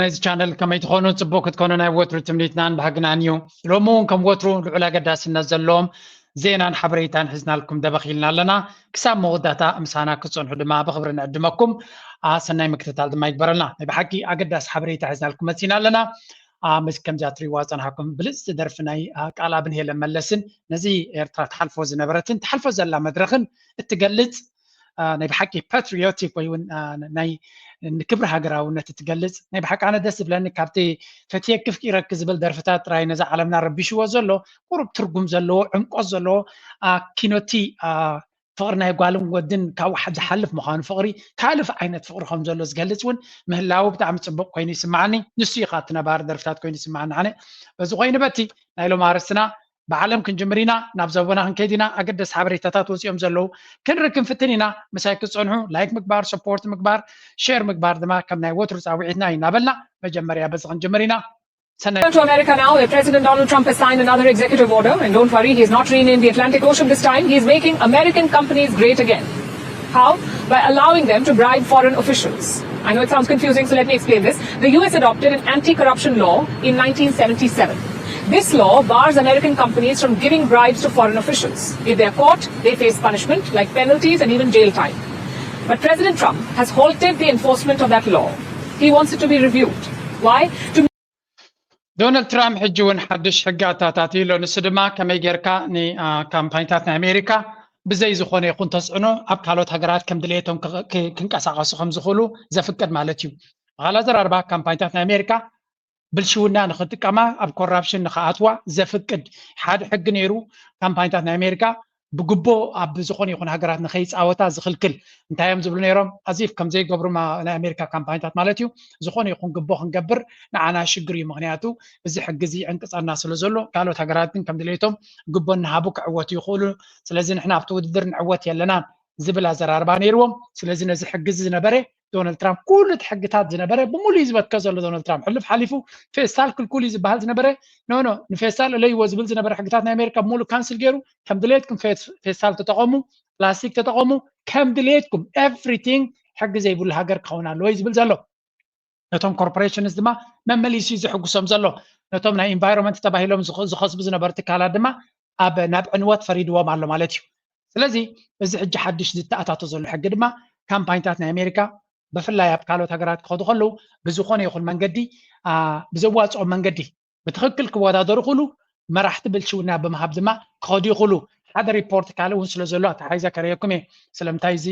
ናይዚ ቻነል ከመይ ትኾኑ? ጽቡቅ ክትኮኑ ናይ ወትሩ ትምኒትናን ባህግናን እዩ። ሎሚ እውን ከም ወትሩ ልዑል ኣገዳስነት ዘለዎም ዜናን ሓበሬታን ሒዝናልኩም ደበኺልና ኣለና። ክሳብ መወዳእታ ምሳና ክትጸንሑ ድማ ብኽብሪ ንዕድመኩም። ኣ፣ ሰናይ ምክትታል ድማ ይግበረልና። ናይ ብሓቂ ኣገዳሲ ሓበሬታ ሒዝናልኩም መጺና ኣለና። ኣ፣ ምስ ከምዚኣ ትሪእዋ ጸንሓኩም ብልጽቲ ደርፊ ናይ፣ ኣ፣ ቃልኣብን ሄለን መለስን ነዚ ኤርትራ ትሓልፎ ዝነበረትን ትሓልፎ ዘላ መድረኽን እትገልጽ፣ ኣ፣ ናይ ብሓቂ ፓትሪዮቲክ ወይ እውን፣ ኣ፣ ናይ ንክብሪ ሃገራውነት እትገልጽ ናይ ብሓቂ ኣነ ደስ ዝብለኒ ካብቲ ፈትየኪ ኣፍቂረኪ ዝብል ደርፍታት ጥራይ ነዛ ዓለምና ረቢሽዎ ዘሎ ቁሩብ ትርጉም ዘለዎ ዕምቆት ዘለዎ፣ ኣ፣ ኪኖቲ፣ ኣ፣ ፍቕሪ ናይ ጓልን ወድን ካብ ዝሓልፍ ምዃኑ ፍቕሪ ካልፍ ዓይነት ፍቕሪ ከም ዘሎ ዝገልጽ እውን ምህላው ብጣዕሚ ጽቡቕ ኮይኑ ይስምዓኒ። ንሱ እዩ ካብቲ ነባሪ ደርፍታት ኮይኑ ይስምዓኒ ኣነ። በዚ ኮይኑ በቲ ናይ ሎም ኣርእስትና ብዓለም ክንጅምር ኢና፣ ናብ ዘቦና ክንከይድ ኢና። ኣገደስቲ ሓበሬታታት ወፂኦም ዘለዉ ክንርኢ ክንፍትን ኢና። ምሳይ ክትፀንሑ ላይክ ምግባር፣ ሰፖርት ምግባር፣ ሼር ምግባር ድማ ከም ናይ ወትሩ ፃውዒትና እዩ እናበልና መጀመርያ በዚ ክንጅምር ኢና። ሰናይ To America now, where President Donald Trump has signed another executive order, and don't worry, he's not renamed the Atlantic Ocean this time. He's making American companies great again. How? By allowing them to bribe foreign officials. I know it sounds confusing, so let me explain this. The U S adopted an anti corruption law in nineteen seventy-seven. This law bars American companies from giving bribes to foreign officials. If they are caught, they face punishment like penalties and even jail time. But President Trump has halted the enforcement of that law. He wants it to be reviewed. Why? To ዶናልድ ትራምፕ ሕጂ እውን ሓድሽ ሕጊ ኣታታትዩ ኣሎ። ንሱ ድማ ከመይ ጌርካ ንካምፓኒታት ናይ ኣሜሪካ ብዘይ ዝኾነ ይኹን ተፅዕኖ ኣብ ካልኦት ሃገራት ከም ድሌቶም ክንቀሳቐሱ ከም ዝኽእሉ ዘፍቅድ ማለት እዩ። ብኻልእ ኣዘራርባ ካምፓኒታት ናይ ኣሜሪካ ብልሽውና ንኽጥቀማ ኣብ ኮራፕሽን ንኽኣትዋ ዘፍቅድ ሓደ ሕጊ ነይሩ። ካምፓኒታት ናይ ኣሜሪካ ብግቦ ኣብ ዝኾነ ይኹን ሃገራት ንኸይፃወታ ዝኽልክል እንታይ እዮም ዝብሉ ነይሮም? ኣዚፍ ከም ዘይገብሩ ናይ ኣሜሪካ ካምፓኒታት ማለት እዩ። ዝኾነ ይኹን ግቦ ክንገብር ንዓና ሽግር እዩ። ምክንያቱ እዚ ሕጊ እዚ ዕንቅፀና ስለ ዘሎ ካልኦት ሃገራት ግን ከም ድሌቶም ግቦ እናሃቡ ክዕወቱ ይኽእሉ። ስለዚ ንሕና ኣብቲ ውድድር ንዕወት የለናን ዝብል ኣዘራርባ ነይርዎም። ስለዚ ነዚ ሕጊ እዚ ዝነበረ ዶናልድ ትራምፕ ኩሉ እቲ ሕግታት ዝነበረ ብምሉእ እዩ ዝበትከ ዘሎ። ዶናልድ ትራምፕ ሕልፍ ሓሊፉ ፌስታል ክልኩል እዩ ዝበሃል ዝነበረ ኖ ኖ ንፌስታል እለይዎ ዝብል ዝነበረ ሕግታት ናይ ኣሜሪካ ብምሉእ ካንስል ገይሩ ከም ድሌትኩም ፌስታል ተጠቐሙ፣ ፕላስቲክ ተጠቐሙ፣ ከም ድሌትኩም ኤቭሪቲንግ ሕጊ ዘይብሉ ሃገር ክኸውን ኣለዎ እዩ ዝብል ዘሎ። ነቶም ኮርፖሬሽንስ ድማ መመሊሱ እዩ ዝሕጉሶም ዘሎ። ነቶም ናይ ኢንቫይሮንመንት ተባሂሎም ዝኸስቡ ዝነበሩ ትካላት ድማ ኣብ ናብ ዕንወት ፈሪድዎም ኣሎ ማለት እዩ። ስለዚ እዚ ሕጂ ሓድሽ ዝተኣታቶ ዘሎ ሕጊ ድማ ካምፓኒታት ናይ ኣሜሪካ ብፍላይ ኣብ ካልኦት ሃገራት ክኸዱ ከለዉ ብዝኾነ ይኹን መንገዲ ብዘዋፅኦም መንገዲ ብትኽክል ክወዳደሩ ክእሉ መራሕቲ ብልሽውና ብምሃብ ድማ ክኸዱ ይኽእሉ። ሓደ ሪፖርት ካልእ እውን ስለ ዘሎ ኣተሓሒዘ ከርእየኩም እየ ስለምንታይ እዚ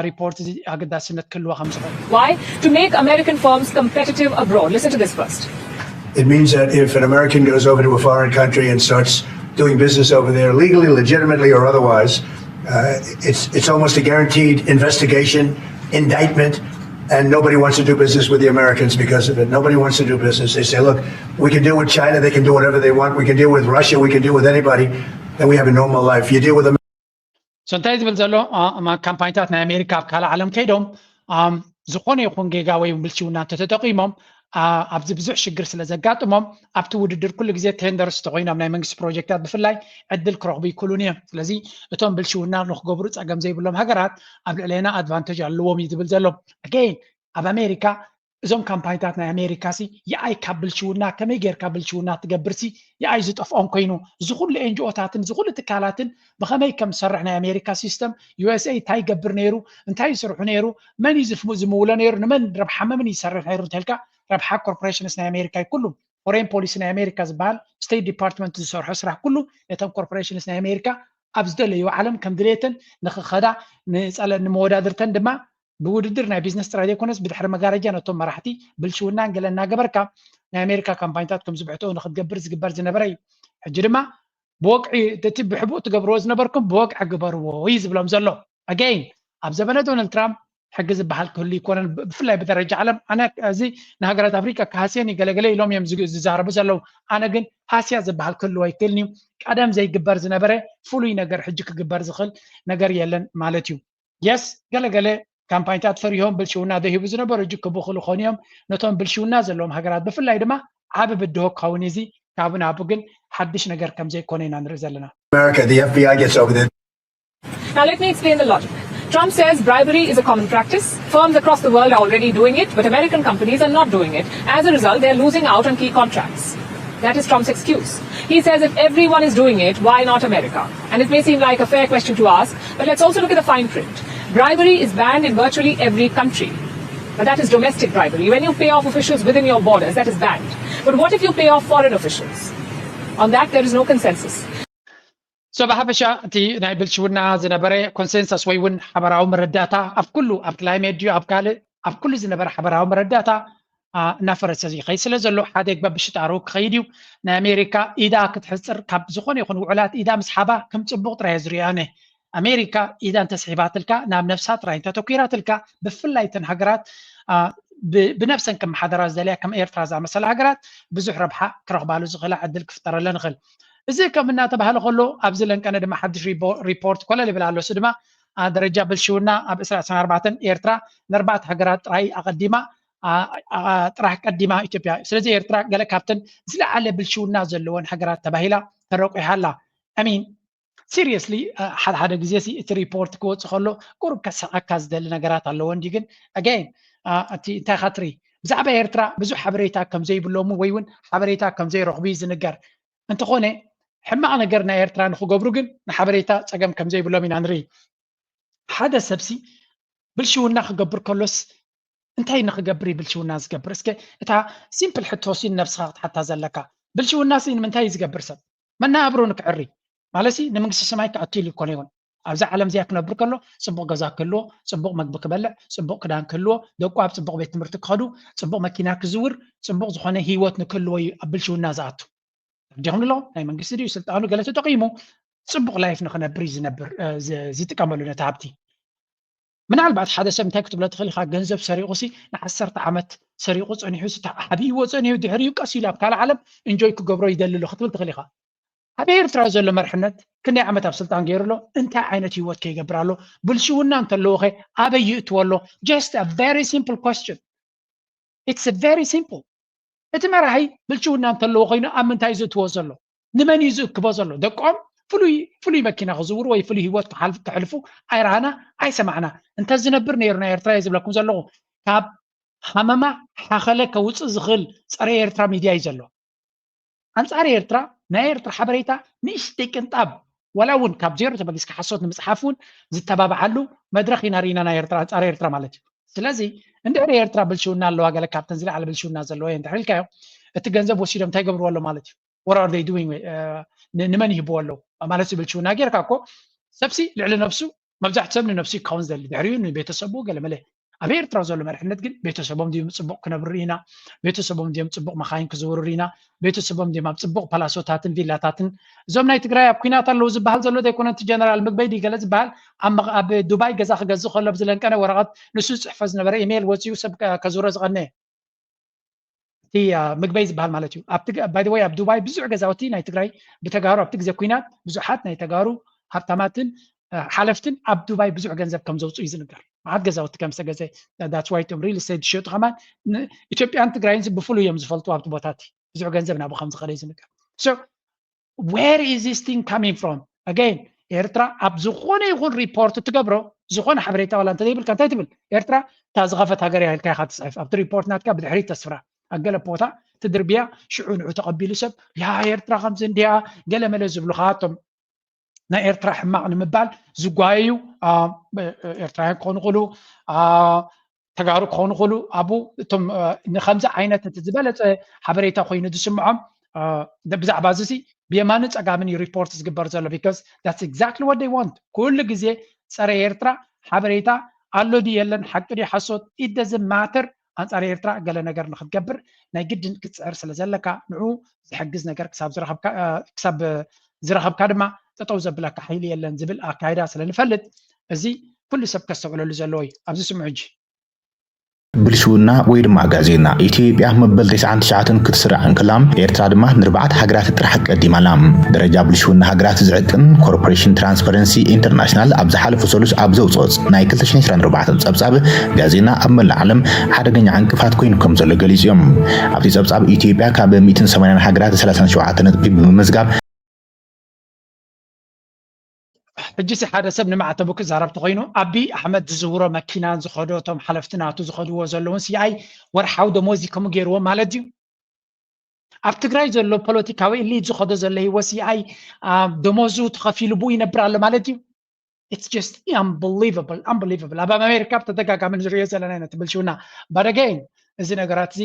ሪፖርት እዚ ኣገዳስነት ክህልዎ ከም ዝኽእል። Why? To make American firms competitive abroad. Listen to this first. It means that if an American goes over to a foreign country and starts doing business over there legally, legitimately, or otherwise, uh, it's, it's almost a guaranteed investigation, indictment, and nobody wants to do business with the Americans because of it. Nobody wants to do business. They say, look, we can deal with China, they can do whatever they want. We can deal with Russia, we can deal with anybody, and we have a normal life. You deal with them. So እንታይ ዝብል ዘሎ ካምፓኒታት ናይ ኣሜሪካ ኣብ ካልእ ዓለም ከይዶም ዝኾነ ይኹን ጌጋ ወይ ብልሽውና እንተተጠቂሞም ኣብዚ ብዙሕ ሽግር ስለ ዘጋጥሞም ኣብቲ ውድድር ኩሉ ግዜ ቴንደርስ ተኮይኖም ናይ መንግስቲ ፕሮጀክታት ብፍላይ ዕድል ክረኽቡ ይክእሉን እዮም። ስለዚ እቶም ብልሽውና ንክገብሩ ፀገም ዘይብሎም ሃገራት ኣብ ልዕሌና ኣድቫንቴጅ ኣለዎም እዩ ዝብል ዘሎ። ኣገይን ኣብ ኣሜሪካ እዞም ካምፓኒታት ናይ ኣሜሪካ ሲ የኣይ ካብ ብልሽውና ከመይ ጌርካ ብልሽውና ትገብር ሲ የኣይ ዝጠፍኦም ኮይኑ እዚ ኩሉ ኤንጂኦታትን እዚ ኩሉ ትካላትን ብኸመይ ከም ዝሰርሕ ናይ ኣሜሪካ ሲስተም ዩ ኤስ ኤ እንታይ ይገብር ነይሩ እንታይ ይስርሑ ነይሩ መን እዩ ዝፍሙ ዝምውሎ ነይሩ ንመን ረብሓ መምን ይሰርሕ ነይሩ እንተልካ ረብሓ ኮርፖሬሽንስ ናይ ኣሜሪካ እዩ ኩሉ ፎሬን ፖሊሲ ናይ ኣሜሪካ ዝበሃል ስቴት ዲፓርትመንት ዝሰርሖ ስራሕ ኩሉ ነተን ኮርፖሬሽንስ ናይ ኣሜሪካ ኣብ ዝደለዩ ዓለም ከም ድሌተን ንክኸዳ ንፀለ ንመወዳድርተን ድማ ብውድድር ናይ ቢዝነስ ጥራይ ዘይኮነስ ብድሕሪ መጋረጃ ነቶም መራሕቲ ብልሽውናን ገለ እናገበርካ ናይ ኣሜሪካ ካምፓኒታት ከም ዝብሕትኡ ንክትገብር ዝግበር ዝነበረ እዩ። ሕጂ ድማ ብወግዒ እቲ ብሕቡእ ትገብርዎ ዝነበርኩም ብወግዒ ግበርዎ እዩ ዝብሎም ዘሎ። ኣገይን ኣብ ዘበነ ዶናልድ ትራምፕ ሕጊ ዝበሃል ክህሉ ይኮነን ብፍላይ ብደረጃ ዓለም ኣነ እዚ ንሃገራት ኣፍሪካ ካህስየን ገለገለ ኢሎም እዮም ዝዛረቡ ዘለዉ። ኣነ ግን ሃስያ ዝበሃል ክህልዎ ኣይክእልን እዩ። ቀደም ዘይግበር ዝነበረ ፍሉይ ነገር ሕጂ ክግበር ዝኽእል ነገር የለን ማለት እዩ። የስ ገለገለ ካምፓኒታት ፈሪሆም ብልሽውና ደሂቡ ዝነበሩ ሕጂ ክብኽሉ ኾኑ እዮም። ነቶም ብልሽውና ዘለዎም ሃገራት ብፍላይ ድማ ዓቢ ብድሆ ክኸውን እዚ ካብኡ ናብኡ ግን ሓድሽ ነገር ከም ዘይኮነ ኢና ንርኢ ዘለና። America, the F B I gets over there. Now, let me explain the logic. Trump says bribery is a common practice. Firms across the world are already doing it, but American companies are not doing it. As a result, they're losing out on key contracts. That is Trump's excuse. He says if everyone is doing it, why not America? And it may seem like a fair question to ask, but let's also look at the fine print. Bribery is banned in virtually every country. But that is domestic bribery, when you pay off officials within your borders, that is banned. But what if you pay off foreign officials? On that, there is no consensus. So ብሓፈሻ እቲ ናይ ብልሽውና ዝነበረ ኮንሰንሰስ ወይ እውን ሓበራዊ መረዳእታ ኣብ ኩሉ ኣብ ክላይሜት ድዩ ኣብ ካልእ ኣብ ኩሉ ዝነበረ ሓበራዊ መረዳእታ እናፈረሰ ይኸይድ ስለ ዘሎ ሓደ ግበ ብሽጣሩ ክኸይድ እዩ። ናይ ኣሜሪካ ኢዳ ክትሕፅር ካብ ዝኾነ ይኹን ውዕላት ኢዳ ምስ ሓባ ከም ፅቡቕ ጥራይ ዝሪኦ ኣነ። ኣሜሪካ ኢዳ እንተስሒባትልካ ናብ ነብሳ ጥራይ እንተተኲራትልካ ብፍላይ እተን ሃገራት ብነብሰን ክመሓደራ ዝደልያ ከም ኤርትራ ዝኣመሰላ ሃገራት ብዙሕ ረብሓ ክረኽባሉ ዝኽእላ ዕድል ክፍጠረለን ይኽእል። እዚ ከም እናተባህለ ከሎ ኣብዚ ለንቀነ ድማ ሓድሽ ሪፖርት ኮለል ይብል ኣሎ። እሱ ድማ ደረጃ ብልሽውና ኣብ ዕስራ ዕስራን ኣርባዕተን ኤርትራ ንኣርባዕተ ሃገራት ጥራይ ኣቐዲማ ጥራሕ ቀዲማ ኢትዮጵያ። ስለዚ ኤርትራ ገለ ካብተን ዝለዓለ ብልሽውና ዘለወን ሃገራት ተባሂላ ተረቂሓ ኣላ። ሚን ሲሪየስሊ ሓደ ሓደ ግዜ እቲ ሪፖርት ክወፅእ ከሎ ቁሩብ ከሰዓካ ዝደሊ ነገራት ኣለዎ እንዲ ግን ኣገይን እቲ እንታይ ኢኻ ትርኢ ብዛዕባ ኤርትራ ብዙሕ ሓበሬታ ከም ዘይብሎሙ ወይ እውን ሓበሬታ ከም ዘይረኽቡ እዩ ዝንገር። እንተኾነ ሕማቕ ነገር ናይ ኤርትራ ንክገብሩ ግን ንሓበሬታ ፀገም ከም ዘይብሎም ኢና ንርኢ። ሓደ ሰብሲ ብልሽውና ክገብር ከሎስ እንታይ ንክገብር እዩ ብልሽውና ዝገብር? እስከ እታ ሲምፕል ሕቶ ሲ ንነብስኻ ክትሓታ ዘለካ። ብልሽውና ሲ ንምንታይ እዩ ዝገብር ሰብ? መነባብሮ ንክዕሪ ማለት ሲ ንመንግስቲ ሰማይ ክኣቱ ኢሉ ይኮነ ይኮን። ኣብዛ ዓለም እዚኣ ክነብር ከሎ ፅቡቕ ገዛ ክህልዎ፣ ፅቡቕ መግቢ ክበልዕ፣ ፅቡቕ ክዳን ክህልዎ፣ ደቁ ኣብ ፅቡቕ ቤት ትምህርቲ ክኸዱ፣ ፅቡቕ መኪና ክዝውር፣ ፅቡቕ ዝኾነ ህይወት ንክህልዎ እዩ ኣብ ብልሽውና ዝኣቱ። ዲኹም ኣሎ ናይ መንግስቲ ድዩ ስልጣኑ ገለ ተጠቂሙ ፅቡቕ ላይፍ ንክነብር እዩ ዝነብር ዝጥቀመሉ ነቲ ሃብቲ። ምናልባት ሓደ ሰብ እንታይ ክትብሎ ትኽእል ኢኻ፣ ገንዘብ ሰሪቑ ሲ ንዓሰርተ ዓመት ሰሪቑ ፀኒሑ ሲ ተዓብይዎ ፀኒሑ ድሕሪኡ ቀስ ኢሉ ኣብ ካልእ ዓለም እንጆይ ክገብሮ ይደሊ ኣሎ ክትብል ትኽእል ኢኻ። ኣብ ኤርትራ ዘሎ መርሕነት ክንደይ ዓመት ኣብ ስልጣን ገይሩ ኣሎ? እንታይ ዓይነት ህይወት ከይገብር ኣሎ? ብልሽውና እንተለዎ ኸ ኣበይ ይእትዎ ኣሎ? Just a very simple question. It's a very simple. እቲ መራሒ ብልሽውና እንተለዎ ኮይኑ ኣብ ምንታይ እዩ ዝእትዎ ዘሎ? ንመን እዩ ዝእክቦ ዘሎ? ደቆም ፍሉይ ፍሉይ መኪና ክዝውሩ ወይ ፍሉይ ህይወት ክሓልፍ- ከሕልፉ ኣይረኣና ኣይሰማዕና። እንተዝነብር ነይሩ ናይ ኤርትራ እየ ዝብለኩም ዘለኹ። ካብ ሃመማ ሓኸለ ከውፅእ ዝኽእል ፀረ ኤርትራ ሚድያ እዩ ዘሎ። ኣንፃር ኤርትራ ናይ ኤርትራ ሓበሬታ ንእሽተይ ቅንጣብ ዋላ እውን ካብ ዜሮ ተበጊስካ ሓሶት ንምፅሓፍ እውን ዝተባብዓሉ መድረኽ ኢና ርኢና ናይ ኤርትራ ኣንፃር ኤርትራ ማለት እዩ። ስለዚ እንድሕሪ ኤርትራ ብልሽውና ኣለዋ ገለ ካብተን ዝለዓለ ብልሽውና ዘለዎ እየ እንድሕሪ ኢልካዮ እቲ ገንዘብ ወሲዶም እንታይ ገብርዎ ኣሎ ማለት እዩ። What are they doing ንመን ይህብዎ ኣለዉ ማለት እዩ። ብልሽውና ጌርካ እኮ ሰብሲ ልዕሊ ነብሱ መብዛሕቲ ሰብ ንነብሱ ክኸውን ዝደሊ ድሕሪኡ ንቤተሰቡ ገለመለ። ኣብ ኤርትራ ዘሎ መርሕነት ግን ቤተሰቦም ድዮም ፅቡቕ ክነብሩ ርኢና፣ ቤተሰቦም ድዮም ፅቡቕ መኻይን ክዝውሩ ርኢና፣ ቤተሰቦም ድዮም ኣብ ፅቡቕ ፓላሶታትን ቪላታትን። እዞም ናይ ትግራይ ኣብ ኩናት ኣለዉ ዝበሃል ዘሎ ዘይኮነ እቲ ጀነራል ምግበይ ድዩ ገለ ዝበሃል ኣብ ዱባይ ገዛ ክገዝእ ከሎ ብዝለንቀነ ወረቐት ንሱ ዝፅሕፎ ዝነበረ ኢሜይል ወፂኡ ሰብ ከዝውሮ ዝቐነየ እቲ ምግበይ ዝበሃል ማለት እዩ። ባይ ወይ ኣብ ዱባይ ብዙሕ ገዛውቲ ናይ ትግራይ ብተጋሩ ኣብቲ ግዜ ኩናት ብዙሓት ናይ ተጋሩ ሃብታማትን ሓለፍትን ኣብ ዱባይ ብዙሕ ገንዘብ ከም ዘውፅኡ እዩ ዝንገር። መዓት ገዛውቲ ከም ዝተገዘ that's why እቶም ሪል ስቴት ዝሸጡ ከማን ኢትዮጵያን ትግራይን ብፍሉይ እዮም ዝፈልጡ ኣብቲ ቦታ እቲ ብዙሕ ገንዘብ ናብኡ ከም ዝኸደ እዩ ዝንገር። Where is this thing coming from? Again ኤርትራ ኣብ ዝኾነ ይኹን ሪፖርት እትገብሮ ዝኾነ ሓበሬታ ዋላ እንተዘይብልካ እንታይ ትብል? ኤርትራ እታ ዝኸፈት ሃገር እያ ኢልካ ኢኻ ትፅሕፍ ኣብቲ ሪፖርት ናትካ ብድሕሪት ተስፍራ ኣብ ገለ ቦታ ትድርብያ ሽዑ ንዑ ተቐቢሉ ሰብ ያ ኤርትራ ከምዚ እንዲያ ገለ መለ ዝብሉኻ እቶም ናይ ኤርትራ ሕማቕ ንምባል ዝጓየዩ ኤርትራውያን ክኾኑ ይኽእሉ ተጋሩ ክኾኑ ይኽእሉ ኣብኡ እቶም ንከምዚ ዓይነት እቲ ዝበለፀ ሓበሬታ ኮይኑ ዝስምዖም ብዛዕባ እዚ ብየማንን ፀጋምን እዩ ሪፖርት ዝግበር ዘሎ because that's exactly what they want ኩሉ ግዜ ፀረ ኤርትራ ሓበሬታ ኣሎ ድዩ የለን ሓቂ ድዩ ሓሶት it doesn't matter ኣንፃር ኤርትራ ገለ ነገር ንክትገብር ናይ ግድን ክትፅዕር ስለ ዘለካ ንዑ ዝሕግዝ ነገር ክሳብ ዝረኸብካ ድማ ጠጠው ዘብለካ ሓይሊ የለን ዝብል ኣካይዳ ስለ ንፈልጥ እዚ ኩሉ ሰብ ከስተውዕለሉ ዘለዎ እዩ ኣብዚ ስምዑ ሕጂ ብልሽውና ወይ ድማ ጋዜና ኢትዮጵያ መበል ተስዓን ትሽዓተን ክትስራዕ እንከላ ኤርትራ ድማ ንርባዕተ ሃገራት ጥራሕ ቀዲማ ኣላ። ደረጃ ብልሽውና ሃገራት ዝዕቅን ኮርፖሬሽን ትራንስፓረንሲ ኢንተርናሽናል ኣብ ዝሓለፈ ሰሉስ ኣብ ዘውፅኦ ናይ ክልተ ሽሕን ዕስራን ኣርባዕተን ፀብፃብ ጋዜና ኣብ መላእ ዓለም ሓደገኛ ዕንቅፋት ኮይኑ ከም ዘሎ ገሊፁ እዮም። ኣብቲ ፀብፃብ ኢትዮጵያ ካብ ሚእትን ሰማንያን ሃገራት ሰላሳን ሸውዓተን ነጥቢ ብምምዝጋብ ሕጂ ሲ ሓደ ሰብ ንማዕተቡ ክዛረብ ተኮይኑ ኣቢ ኣሕመድ ዝዝውሮ መኪናን ዝኸዶ እቶም ሓለፍቲ ናቱ ዝኸድዎ ዘለውን ሲኣይ ወርሓዊ ደሞዝ ከምኡ ገይርዎ ማለት ድዩ? ኣብ ትግራይ ዘሎ ፖለቲካዊ ኢሊት ዝኸዶ ዘሎ ህይወት ሲኣይ ደሞዙ ተኸፊሉ ብኡ ይነብር ኣሎ ማለት ድዩ? It's just unbelievable, unbelievable። ኣብ ኣሜሪካ ብተደጋጋሚ ንሪኦ ዘለና ኢና እቲ ብልሽውና። But again፣ እዚ ነገራት እዚ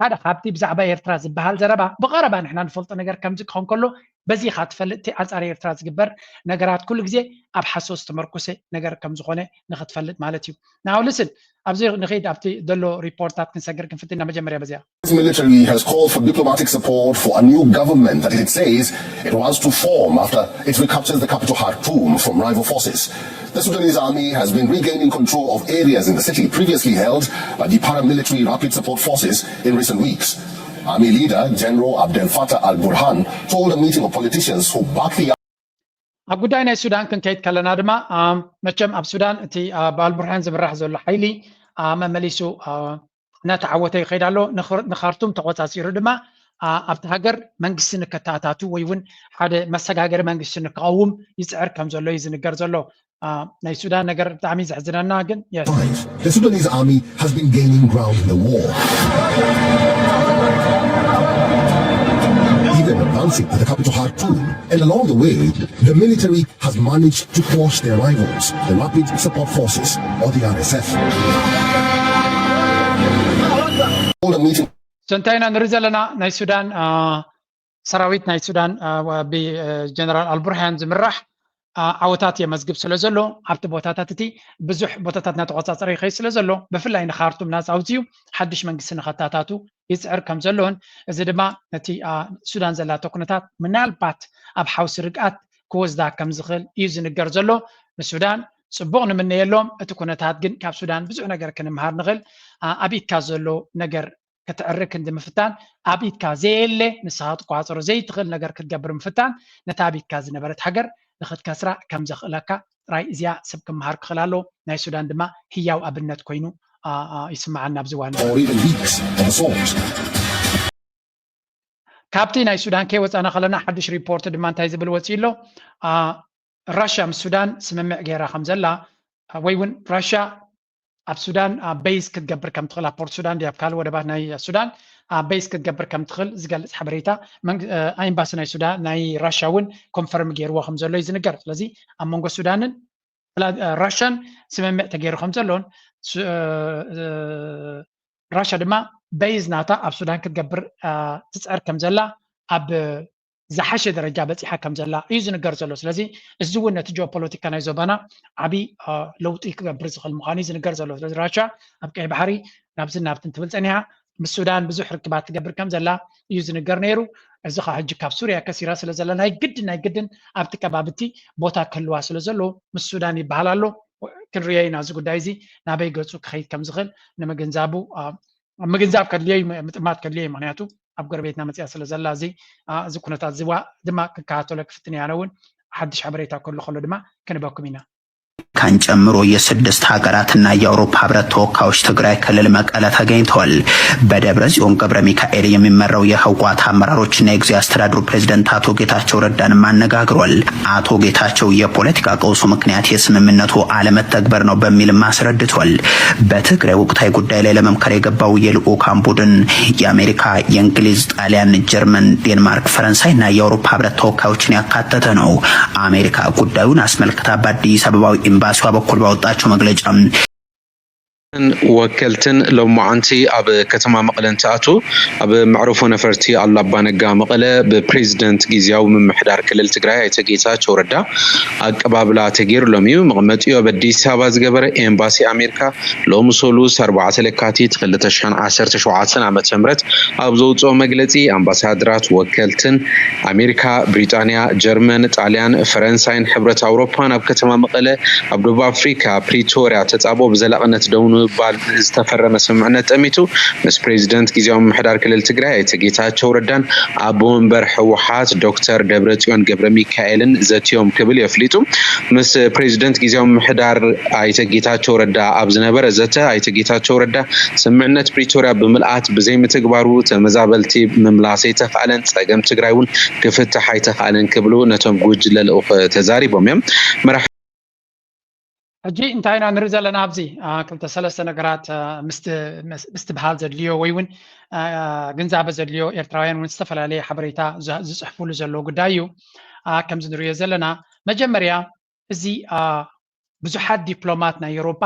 ሓደ ካብቲ ብዛዕባ ኤርትራ ዝበሃል ዘረባ ብቐረባ ንሕና ንፈልጦ ነገር ከምዚ ክኸውን ከሎ በዚ ኢኻ ትፈልጥ እቲ ኣንጻር ኤርትራ ዝግበር ነገራት ኩሉ ግዜ ኣብ ሓሶት ዝተመርኮሰ ነገር ከም ዝኾነ ንኽትፈልጥ ማለት እዩ። Now listen፣ ኣብዚ ንኸይድ ኣብቲ ዘሎ ሪፖርታት ክንሰግር ክንፍትና መጀመርያ በዚኣ Military has called for diplomatic support for a new government that it says it wants to form after it recaptures the capital Khartoum from rival forces. The Sudanese army has been regaining control of areas in the city previously held by the paramilitary Rapid Support Forces in recent weeks. Army leader General Abdel Fattah al Burhan told a meeting of politicians who backed the ኣብ ጉዳይ ናይ ሱዳን ክንከይድ ከለና ድማ መቸም ኣብ ሱዳን እቲ ብኣልቡርሃን ዝምራሕ ዘሎ ሓይሊ መመሊሱ እናተዓወተ ይኸይድ ኣሎ። ንኻርቱም ተቆፃፂሩ ድማ ኣብቲ ሃገር መንግስቲ ንከተኣታቱ ወይ እውን ሓደ መሰጋገሪ መንግስቲ ንክቐውም ይፅዕር ከም ዘሎ እዩ ዝንገር ዘሎ። ናይ ሱዳን ነገር ብጣዕሚ ዘሕዝነና ግን The Sudanese army has been gaining ground in the war, even advancing to the capital Khartoum, and along the way the military has managed to quash their rivals, the Rapid Support Forces, or the R S F. እንታይ ኢና ንርኢ ዘለና? ናይ ሱዳን ሰራዊት ናይ ሱዳን ብጀነራል ኣልቡርሃን ዝምራሕ ዓወታት የመዝግብ ስለ ዘሎ ኣብቲ ቦታታት እቲ ብዙሕ ቦታታት እናተቆፃፀረ ይኸይድ ስለ ዘሎ ብፍላይ ንካርቱም ናፃ ኣውፅኡ ሓድሽ መንግስቲ ንኸታታቱ ይፅዕር ከም ዘሎን እዚ ድማ ነቲ ሱዳን ዘላቶ ኩነታት ምናልባት ኣብ ሓውሲ ርግኣት ክወስዳ ከም ዝኽእል እዩ ዝንገር ዘሎ። ንሱዳን ፅቡቕ ንምነየሎም፣ እቲ ኩነታት ግን ካብ ሱዳን ብዙሕ ነገር ክንምሃር ንኽእል። ኣብ ኢድካ ዘሎ ነገር ክትዕርክ እንዲ ምፍታን ኣብ ኢድካ ዘየለ ንስኻ ክትቋፀሮ ዘይትኽእል ነገር ክትገብር ምፍታን ነታ ኣብ ኢድካ ዝነበረት ሃገር ንኽትከስራ ከም ዘኽእለካ ጥራይ እዚኣ ሰብ ክምሃር ክኽእል ኣለዎ። ናይ ሱዳን ድማ ህያው ኣብነት ኮይኑ ይስምዓና ኣብዚ እዋን። Or even weeks of assault. ካብቲ ናይ ሱዳን ከይወፃና ከለና ሓድሽ ሪፖርት ድማ እንታይ ዝብል ወፂኡ ኣሎ? ራሻ ምስ ሱዳን ስምምዕ ገይራ ከም ዘላ ወይ እውን ራሻ ኣብ ሱዳን ቤዝ ክትገብር ከም ትኽእል ኣብ ፖርት ሱዳን ድዩ ኣብ ካልእ ወደባት ናይ ሱዳን ቤዝ ክትገብር ከም ትኽእል ዝገልፅ ሓበሬታ ኤምባሲ ናይ ሱዳን ናይ ራሻ እውን ኮንፈርም ገይርዎ ከም ዘሎ እዩ ዝንገር። ስለዚ ኣብ መንጎ ሱዳንን ራሻን ስምምዕ ተገይሩ ከም ዘሎን ራሻ ድማ ቤዝ ናታ ኣብ ሱዳን ክትገብር ትፅዕር ከም ዘላ ኣብ ዝሓሸ ደረጃ በፂሓ ከም ዘላ እዩ ዝንገር ዘሎ። ስለዚ እዚ እውን ነቲ ጂኦፖለቲካ ናይ ዞባና ዓብዪ ለውጢ ክገብር ዝኽእል ምዃኑ እዩ ዝንገር ዘሎ። ስለዚ ራሻ ኣብ ቀይ ባሕሪ ናብዝን ናብትን ትብል ፀኒሓ ምስ ሱዳን ብዙሕ ርክባት ትገብር ከም ዘላ እዩ ዝንገር ነይሩ። እዚ ከዓ ሕጂ ካብ ሱርያ ከሲራ ስለ ዘላ ናይ ግድን ናይ ግድን ኣብቲ ከባቢ እቲ ቦታ ክህልዋ ስለ ዘለዎ ምስ ሱዳን ይበሃል ኣሎ። ክንሪኦ ኢና እዚ ጉዳይ እዚ ናበይ ገፁ ክኸይድ ከም ዝኽእል ንምግንዛቡ ምግንዛብ ከድልዮ እዩ፣ ምጥማት ከድልዮ እዩ። ምክንያቱ ኣብ ጎረቤትና መፅያ ስለ ዘላ እዚ እዚ ኩነታት ዝዋ ድማ ክከታተሎ ክፍትን እያ። ኣነ እውን ሓድሽ ሓበሬታ ከሎ ከሎ ድማ ክንበኩም ኢና። ካን ጨምሮ የስድስት ሀገራትና የአውሮፓ ህብረት ተወካዮች ትግራይ ክልል መቀለ ተገኝተዋል። በደብረ ጽዮን ገብረ ሚካኤል የሚመራው የህወሓት አመራሮችና የጊዜያዊ አስተዳደሩ ፕሬዝዳንት አቶ ጌታቸው ረዳንም አነጋግሯል። አቶ ጌታቸው የፖለቲካ ቀውሱ ምክንያት የስምምነቱ አለመተግበር ነው በሚልም አስረድቷል። በትግራይ ወቅታዊ ጉዳይ ላይ ለመምከር የገባው የልዑካን ቡድን የአሜሪካ፣ የእንግሊዝ፣ ጣሊያን፣ ጀርመን፣ ዴንማርክ፣ ፈረንሳይና የአውሮፓ ህብረት ተወካዮችን ያካተተ ነው። አሜሪካ ጉዳዩን አስመልክታ በአዲስ አበባዊ ኤምባሲዋ በኩል ባወጣቸው መግለጫ ወከልትን ሎማዓንቲ ኣብ ከተማ መቐለ እንትኣቱ ኣብ መዕረፎ ነፈርቲ ኣላባ ነጋ መቐለ ብፕሬዚደንት ግዝያዊ ምምሕዳር ክልል ትግራይ ኣይተ ጌታቸው ረዳ ኣቀባብላ ተገይሩሎም እዩ። መቐመጢኡ ኣብ ኣዲስ ኣበባ ዝገበረ ኤምባሲ ኣሜሪካ ሎሚ ሰሉስ ኣርባዕተ ለካቲት ክልተ ሽሕን ዓሰርተ ሸውዓተን ዓመተ ምህረት ኣብ ዘውፅኦ መግለፂ ኣምባሳደራት ወከልትን ኣሜሪካ፣ ብሪጣንያ፣ ጀርመን፣ ጣልያን፣ ፈረንሳይን ሕብረት ኣውሮፓን ኣብ ከተማ መቐለ ኣብ ደቡብ ኣፍሪካ ፕሪቶርያ ተፃብኦ ብዘላቕነት ደው ብምባል ዝተፈረመ ስምምዕነት ጠሚቱ ምስ ፕሬዚደንት ግዝያዊ ምምሕዳር ክልል ትግራይ ኣይተ ጌታቸው ረዳን ኣቦ ወንበር ህወሓት ዶክተር ደብረጽዮን ገብረ ሚካኤልን ዘትዮም ክብል የፍሊጡ። ምስ ፕሬዚደንት ግዝያዊ ምምሕዳር ኣይተ ጌታቸው ረዳ ኣብ ዝነበረ ዘተ ኣይተ ጌታቸው ረዳ ስምምዕነት ፕሪቶርያ ብምልኣት ብዘይምትግባሩ ተመዛበልቲ ምምላስ ኣይተኻእለን፣ ጸገም ትግራይ እውን ክፍታሕ ኣይተኻእለን ክብሉ ነቶም ጉጅለ ልኡኽ ተዛሪቦም እዮም። መራሕ ሕጂ እንታይ ኢና ንርኢ ዘለና ኣብዚ ክልተ ሰለስተ ነገራት ምስትብሃል ዘድልዮ ወይ እውን ግንዛበ ዘድልዮ ኤርትራውያን እውን ዝተፈላለየ ሓበሬታ ዝፅሕፉሉ ዘሎ ጉዳይ እዩ። ከምዚ ንሪኦ ዘለና መጀመርያ እዚ ብዙሓት ዲፕሎማት ናይ ኤውሮጳ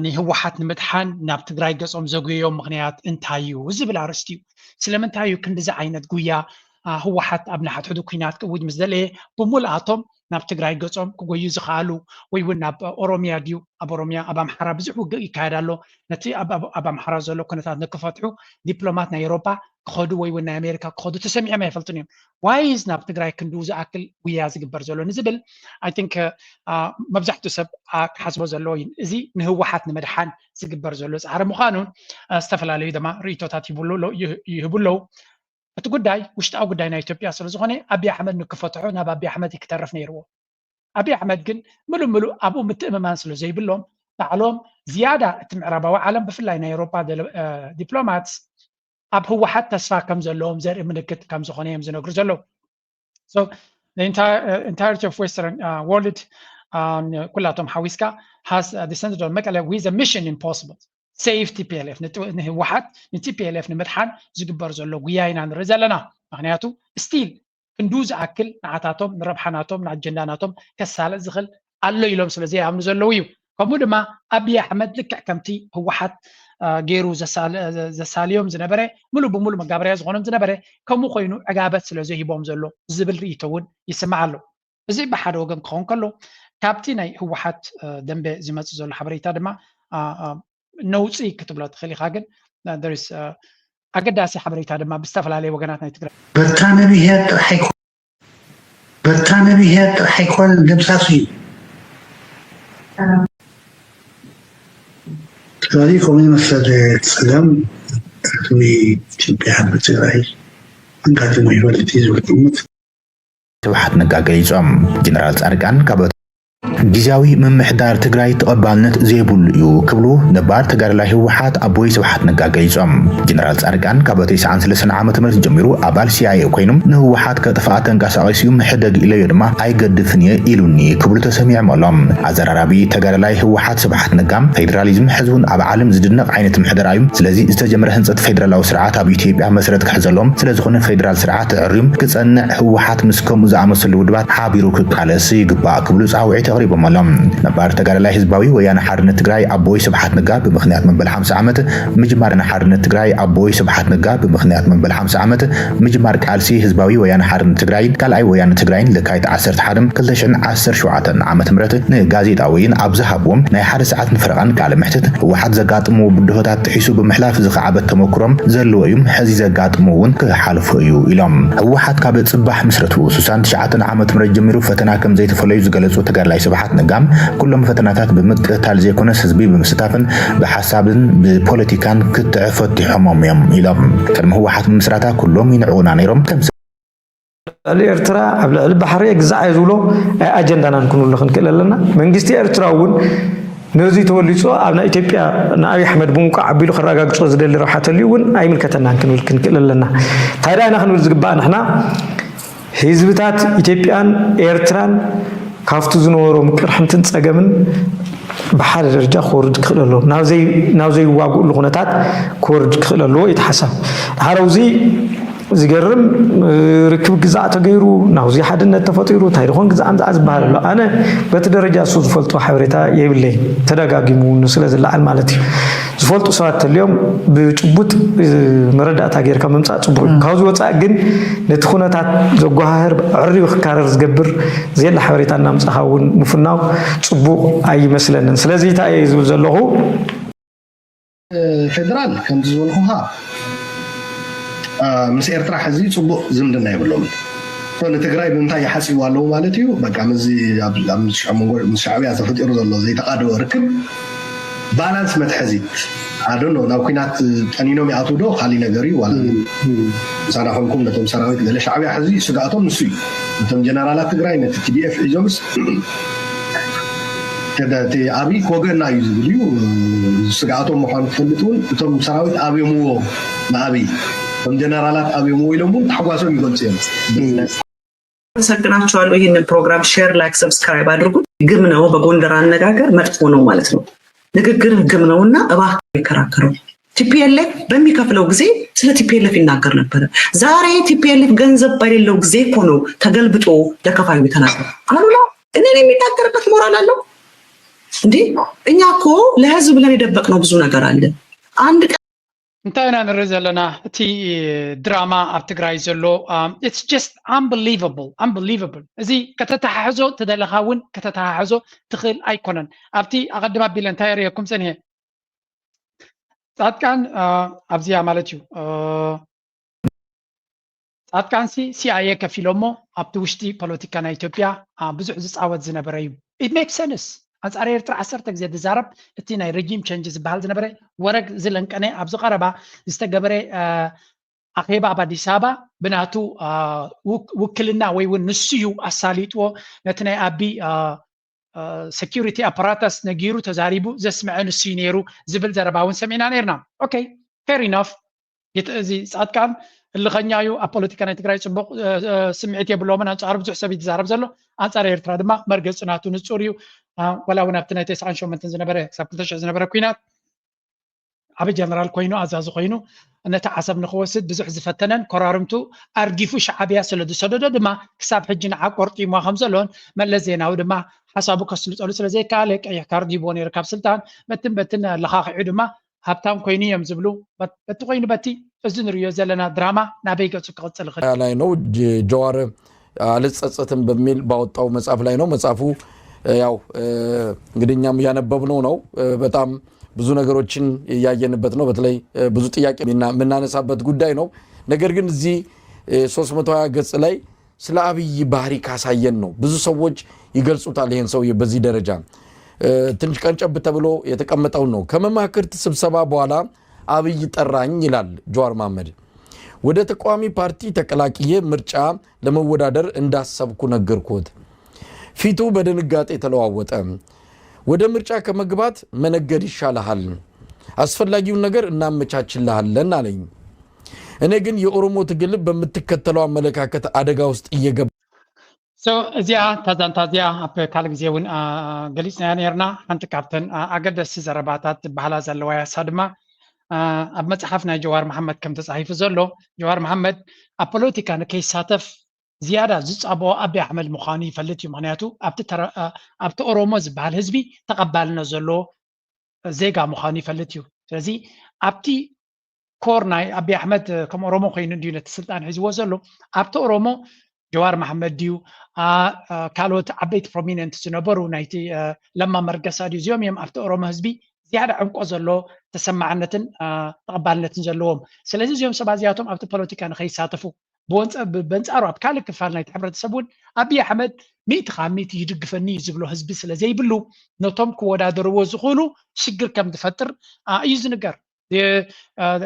ንህወሓት ንምድሓን ናብ ትግራይ ገፆም ዘጉየዮም ምክንያት እንታይ እዩ ዝብል ኣርእስቲ እዩ። ስለምንታይ እዩ ክንድዚ ዓይነት ጉያ ህወሓት ኣብ ንሓድሕዱ ኲናት ክእውጅ ምስ ደለየ ብምልኣቶም ናብ ትግራይ ገፆም ክጎዩ ዝኸኣሉ ወይ እውን ናብ ኦሮሚያ ድዩ ኣብ ኦሮሚያ ኣብ ኣምሓራ ብዙሕ ውግእ ይካየድ ኣሎ። ነቲ ኣብ ኣምሓራ ዘሎ ኩነታት ንክፈትሑ ዲፕሎማት ናይ ኤውሮጳ ክኸዱ ወይ እውን ናይ ኣሜሪካ ክኸዱ ተሰሚዖም ኣይፈልጡን እዮም። ዋይዝ ናብ ትግራይ ክንድኡ ዝኣክል ጉያ ዝግበር ዘሎ ንዝብል I think መብዛሕትኡ ሰብ ክሓስቦ ዘለዎ እዩ። እዚ ንህወሓት ንምድሓን ዝግበር ዘሎ ፃዕሪ ምዃኑ ዝተፈላለዩ ድማ ርእይቶታት ይህቡ ኣለዉ። እቲ ጉዳይ ውሽጣዊ ጉዳይ ናይ ኢትዮጵያ ስለዝኾነ ኣብይ ኣሕመድ ንክፈትሖ ናብ ኣብይ ኣሕመድ እዩ ክተርፍ ነይርዎ። ኣብይ ኣሕመድ ግን ምሉእ ምሉእ ኣብኡ ምትእምማን ስለዘይብሎም ባዕሎም ዝያዳ እቲ ምዕራባዊ ዓለም ብፍላይ ናይ ኤውሮፓ ዲፕሎማትስ ኣብ ህወሓት ተስፋ ከም ዘለዎም ዘርኢ ምልክት ከም ዝኾነ እዮም ዝነግሩ ዘለዉ። So the entire uh, entirety of Western uh, world um, ኩላቶም ሓዊስካ has uh, descended on መቀለ with a mission impossible save T P L F ንህወሓት ን T P L F ንምድሓን ዝግበር ዘሎ ጉያ ኢና ንርኢ ዘለና። ምክንያቱ still ክንዱ ዝኣክል ንዓታቶም ንረብሓናቶም ንኣጀንዳናቶም ከሳልጥ ዝኽእል ኣሎ ኢሎም ስለ ዘይኣምኑ ዘለዉ እዩ። ከምኡ ድማ ኣብይ ኣሕመድ ልክዕ ከምቲ ህወሓት ገይሩ ዘሳልዮም ዝነበረ ምሉእ ብምሉእ መጋበርያ ዝኾኖም ዝነበረ ከምኡ ኮይኑ ዕጋበት ስለ ዘሂቦም ዘሎ ዝብል ርእይቶ እውን ይስማዕ ኣሎ። እዚ ብሓደ ወገን ክኸውን ከሎ ካብቲ ናይ ህወሓት ደንበ ዝመፅእ ዘሎ ሓበሬታ ድማ ነውፂ ክትብሎ ትኽእል ኢኻ። ግን ኣገዳሲ ሓበሬታ ድማ ብዝተፈላለየ ወገናት ናይ ትግራይ በታ ነብሄር ጥራሕ ኣይኮን በታ ነብሄር ጥራሕ ኣይኮን ደምሳሱ እዩ። ስለዚ ከምኡ ይመስል ጸገም ህዝቢ ኢትዮጵያ ብትግራይ ኣጋጢሞ ይፈልጥ እዩ ዝብል ግምት ስብሓት ነጋ ገሊጾም። ጀነራል ጻድቃን ካብ ግዝያዊ ምምሕዳር ትግራይ ተቐባልነት ዘይብሉ እዩ ክብሉ ነባር ተጋዳላይ ህወሓት ኣቦይ ስብሓት ነጋ ገሊጾም። ጀነራል ጻድቃን ካብ ተስዓን ሰለስተን ዓመተ ምህረት ጀሚሩ ኣባል ሲኣይኤ ኮይኑ ንህወሓት ከጥፍኣ ተንቀሳቒሱ እዩ፣ ምሕደግ ኢለዮ ድማ ኣይገድፍን እየ ኢሉኒ ክብሉ ተሰሚዖም ኣሎም። ኣዘራራቢ ተጋዳላይ ህወሓት ስብሓት ነጋ ፌዴራሊዝም ሕዚ እውን ኣብ ዓለም ዝድነቕ ዓይነት ምሕደራ እዩ። ስለዚ ዝተጀመረ ህንፀት ፌዴራላዊ ስርዓት ኣብ ኢትዮጵያ መሰረት ክሕዘሎም ስለዝኾነ ፌዴራል ስርዓት ተዕርዩ ክፀንዕ ህወሓት ምስ ከምኡ ዝኣመሰሉ ውድባት ሓቢሩ ክቃለስ ይግባእ ክብሉ ፃውዒት ኣቕሪቦም ኣሎም። ነባር ተጋዳላይ ህዝባዊ ወያነ ሓርነት ትግራይ ኣቦይ ስብሓት ነጋ ብምኽንያት መበል ሓምሳ ዓመት ምጅማር ሓርነት ትግራይ ኣቦይ ስብሓት ነጋ ብምኽንያት መበል ሓምሳ ዓመት ምጅማር ቃልሲ ህዝባዊ ወያነ ሓርነት ትግራይ ካልኣይ ወያነ ትግራይን ለካቲት ዓሰርተ ሓደ ክልተ ሽሕን ዓሰርተ ሸውዓተን ዓመተ ምህረት ንጋዜጣ ወይን ኣብ ዝሃብዎም ናይ ሓደ ሰዓት ንፈረቓን ቃለ መሕትት ህወሓት ዘጋጥምዎ ብድሆታት ጥሒሱ ብምሕላፍ ዝኸዓበት ተመክሮም ዘለዎ እዩ፣ ሕዚ ዘጋጥሞ እውን ክሓልፎ እዩ ኢሎም። ህወሓት ካብ ፅባሕ ምስረቱ ስሳን ትሽዓተን ዓመተ ምህረት ጀሚሩ ፈተና ከም ዘይተፈለዩ ዝገለፁ ተጋዳላይ ስብሓት ነጋ ኩሎም ፈተናታት ብምቅታል ዘይኮነስ ህዝቢ ብምስታፍን ብሓሳብን ብፖለቲካን ክትዕ ፈቲሖሞም እዮም ኢሎም። ቅድሚ ህወሓት ምስራታ ኩሎም ይንዕቑና ነይሮም ከም ልዕሊ ኤርትራ ኣብ ልዕሊ ባሕሪ ግዛዕ እየ ዝብሎ ኣጀንዳናን ክንብሎ ክንክእል ኣለና። መንግስቲ ኤርትራ እውን ነዚ ተወሊፁ ኣብ ናይ ኢትዮጵያ ንኣብይ ኣሕመድ ብምውቃዕ ኣቢሉ ከረጋግፆ ዝደሊ ረብሓ ተልዩ እውን ኣይምልከተናን ክንብል ክንክእል ኣለና። እንታይ ደኣ ኢና ክንብል ዝግባእ ንሕና ህዝብታት ኢትዮጵያን ኤርትራን ካብቲ ዝነበሮም ቅርሕንትን ፀገምን ብሓደ ደረጃ ክወርድ ክኽእል ኣለዎ። ናብ ዘይዋግእሉ ኩነታት ክወርድ ክኽእል ኣለዎ እዩ እቲ ሓሳብ። ድሓር ኣብዚ ዝገርም ርክብ ግዛዕ ተገይሩ ናብዚ ሓድነት ተፈጢሩ እንታይ ድኾን ግዛዕ ምዛዕ ዝበሃል ኣሎ። ኣነ በቲ ደረጃ እሱ ዝፈልጦ ሓበሬታ የብለይ ተደጋጊሙ ስለ ዝለዓል ማለት እዩ። ዝፈልጡ ሰባት ተልዮም ብጭቡጥ መረዳእታ ጌርካ ምምፃእ ፅቡቅ እዩ። ካብዚ ወፃእ ግን ነቲ ኩነታት ዘጓሃህር ኣዕርዩ ክካረር ዝገብር ዘየለ ሓበሬታ እናምፃእካ እውን ምፍናው ፅቡቅ ኣይመስለንን። ስለዚ እንታይ እየ ዝብል ዘለኹ ፌደራል ከምቲ ዝበልኩኻ ምስ ኤርትራ ሕዚ ፅቡቅ ዝምድና የብሎምን። ንትግራይ ብምንታይ ይሓፅይዋ ኣለዉ ማለት እዩ። በቃ ምስዚ ኣብ ሻዕብያ ተፈጢሩ ዘሎ ዘይተቃደወ ርክብ ባላንስ መትሐዚ ኣዶ ናብ ኩናት ጠኒኖም ይኣትዉ ዶ ካሊእ ነገር እዩ ዋላ ምሳና ኮንኩም ነቶም ሰራዊት ገለ ሻዕብያ ሕዚ ስጋኣቶም ንሱ እዩ። ነቶም ጀነራላት ትግራይ ነቲ ቲዲኤፍ ሒዞምስ እቲ ኣብይ ክወገና እዩ ዝብል እዩ። ስጋኣቶም ምኳኑ ትፈልጥ እውን እቶም ሰራዊት ኣብዮምዎ ንኣብይ እቶም ጀነራላት ኣብዮምዎ ኢሎም እውን ታሕጓሶም ይገልፁ እዮም። አመሰግናችኋለሁ። ይህንን ፕሮግራም share፣ like፣ subscribe አድርጉ። ግም ነው፣ በጎንደር አነጋገር መጥፎ ነው ማለት ነው። ንግግር ግም ነውና እባክህ የሚከራከረው ቲፒኤልኤፍ በሚከፍለው ጊዜ ስለ ቲፒኤልኤፍ ይናገር ነበረ። ዛሬ ቲፒኤልኤፍ ገንዘብ በሌለው ጊዜ እኮ ነው ተገልብጦ ለከፋዩ የተናገረ። አሉላ እኔን የሚናገርበት ሞራል አለው እንዴ? እኛ እኮ ለህዝብ ብለን የደበቅነው ብዙ ነገር አለ። አንድ ቀን እንታይ ኢና ንርኢ ዘለና? እቲ ድራማ ኣብ ትግራይ ዘሎ it's just unbelievable, unbelievable። እዚ ከተተሓሕዞ ተደለኻ እውን ከተተሓሕዞ ትኽእል ኣይኮነን። ኣብቲ ኣቐድም ኣቢለ እንታይ የርእየኩም ፀኒሐ ፃድቃን ኣብዚኣ ማለት እዩ። ፃድቃንሲ ሲኣይኤ ከፊሎሞ ኣብቲ ውሽጢ ፖለቲካ ናይ ኢትዮጵያ ብዙሕ ዝፃወት ዝነበረ እዩ። It makes sense። ኣንፃር ኤርትራ ዓሰርተ ግዜ ዝዛረብ እቲ ናይ regime change ዝበሃል ዝነበረ ወረግ ዝለንቀነ ኣብዚ ቀረባ ዝተገበረ ኣኼባ ኣብ ኣዲስ ኣበባ ብናቱ ውክልና ወይ እውን ንሱ እዩ ኣሳሊጥዎ ነቲ ናይ ኣቢ security apparatus ነጊሩ ተዛሪቡ ዘስምዐ ንሱ እዩ ነይሩ ዝብል ዘረባ እውን ሰሚዕና ነርና። Okay, fair enough። እዚ ፃድቃን እልኸኛ እዩ። ኣብ ፖለቲካ ናይ ትግራይ ፅቡቅ ስምዒት የብሎምን። ኣንፃሩ ብዙሕ ሰብ ይዛረብ ዘሎ ኣንፃር ኤርትራ ድማ መርገፂ ናቱ ንፁር እዩ። ወላ እውን ኣብቲ ናይ ተስዓን ሸሞንተን ዝነበረ ክሳብ ክልተ ሽሕ ዝነበረ ኩናት ዓቢ ጀነራል ኮይኑ ኣዛዚ ኮይኑ ነቲ ዓሰብ ንክወስድ ብዙሕ ዝፈተነን ኮራርምቱ ኣርጊፉ ሻዓብያ ስለ ዝሰደዶ ድማ ክሳብ ሕጂ ንዓ ቆርጢሙዋ ከም ዘሎን መለስ ዜናዊ ድማ ሓሳቡ ከስልጠሉ ስለ ዘይከኣለ ቀይሕ ካርድ ሂብዎ ነይሩ ካብ ስልጣን በትን በትን ለኻኺዑ ድማ ሃብታም ኮይኑ እዮም ዝብሉ በቲ ኮይኑ በቲ እዚ ንሪዮ ዘለና ድራማ ናበይ ገፁ ክቕፅል ይኽእል ላይ ነው። ጀዋር አልጸጸትም በሚል ባወጣው መጽሐፍ ላይ ነው። መጽሐፉ ያው እንግዲህ እኛም እያነበብነው ነው። በጣም ብዙ ነገሮችን እያየንበት ነው። በተለይ ብዙ ጥያቄ የምናነሳበት ጉዳይ ነው። ነገር ግን እዚህ ሶስት መቶ ሃያ ገጽ ላይ ስለ አብይ ባህሪ ካሳየን ነው። ብዙ ሰዎች ይገልጹታል ይሄን ሰውዬ በዚህ ደረጃ። ትንሽ ቀንጨብ ተብሎ የተቀመጠውን ነው። ከመማክርት ስብሰባ በኋላ አብይ ጠራኝ ይላል ጀዋር መሐመድ። ወደ ተቃዋሚ ፓርቲ ተቀላቅዬ ምርጫ ለመወዳደር እንዳሰብኩ ነገርኩት። ፊቱ በድንጋጤ ተለዋወጠ። ወደ ምርጫ ከመግባት መነገድ ይሻልሃል፣ አስፈላጊውን ነገር እናመቻችልሃለን አለኝ። እኔ ግን የኦሮሞ ትግል በምትከተለው አመለካከት አደጋ ውስጥ እየገባ እዚኣ እታ ዛንታ እዚኣ ኣብ ካልእ ግዜ እውን ገሊፅናያ ነርና። ሓንቲ ካብተን ኣገደስቲ ዘረባታት ዝበሃላ ዘለዋ እያ። እሳ ድማ ኣብ መፅሓፍ ናይ ጀዋር መሓመድ ከም ተፃሒፉ ዘሎ ጀዋር መሓመድ ኣብ ፖለቲካ ንከይሳተፍ ዝያዳ ዝፃበኦ ኣቢ ኣሕመድ ምዃኑ ይፈልጥ እዩ። ምክንያቱ ኣብቲ ኦሮሞ ዝበሃል ህዝቢ ተቐባልነት ዘለዎ ዜጋ ምዃኑ ይፈልጥ እዩ። ስለዚ ኣብቲ ኮር ናይ ኣቢ ኣሕመድ ከም ኦሮሞ ኮይኑ እንድዩ ነቲ ስልጣን ሒዝዎ ዘሎ። ኣብቲ ኦሮሞ ጀዋር መሓመድ ድዩ ካልኦት ዓበይቲ ፕሮሚነንት ዝነበሩ ናይቲ ለማ መርገሳ ድዩ እዚኦም እዮም ኣብቲ ኦሮሞ ህዝቢ ዝያዳ ዕምቆ ዘሎ ተሰማዕነትን ተቐባልነትን ዘለዎም። ስለዚ እዚኦም ሰባት እዚኣቶም ኣብቲ ፖለቲካ ንኸይሳተፉ በንፃሩ ኣብ ካልእ ክፋል ናይቲ ሕብረተሰብ እውን ኣብይ ኣሕመድ ሚእቲ ካብ ሚእቲ ይድግፈኒ እዩ ዝብሎ ህዝቢ ስለ ዘይብሉ ነቶም ክወዳደርዎ ዝኽእሉ ሽግር ከም ዝፈጥር እዩ ዝንገር።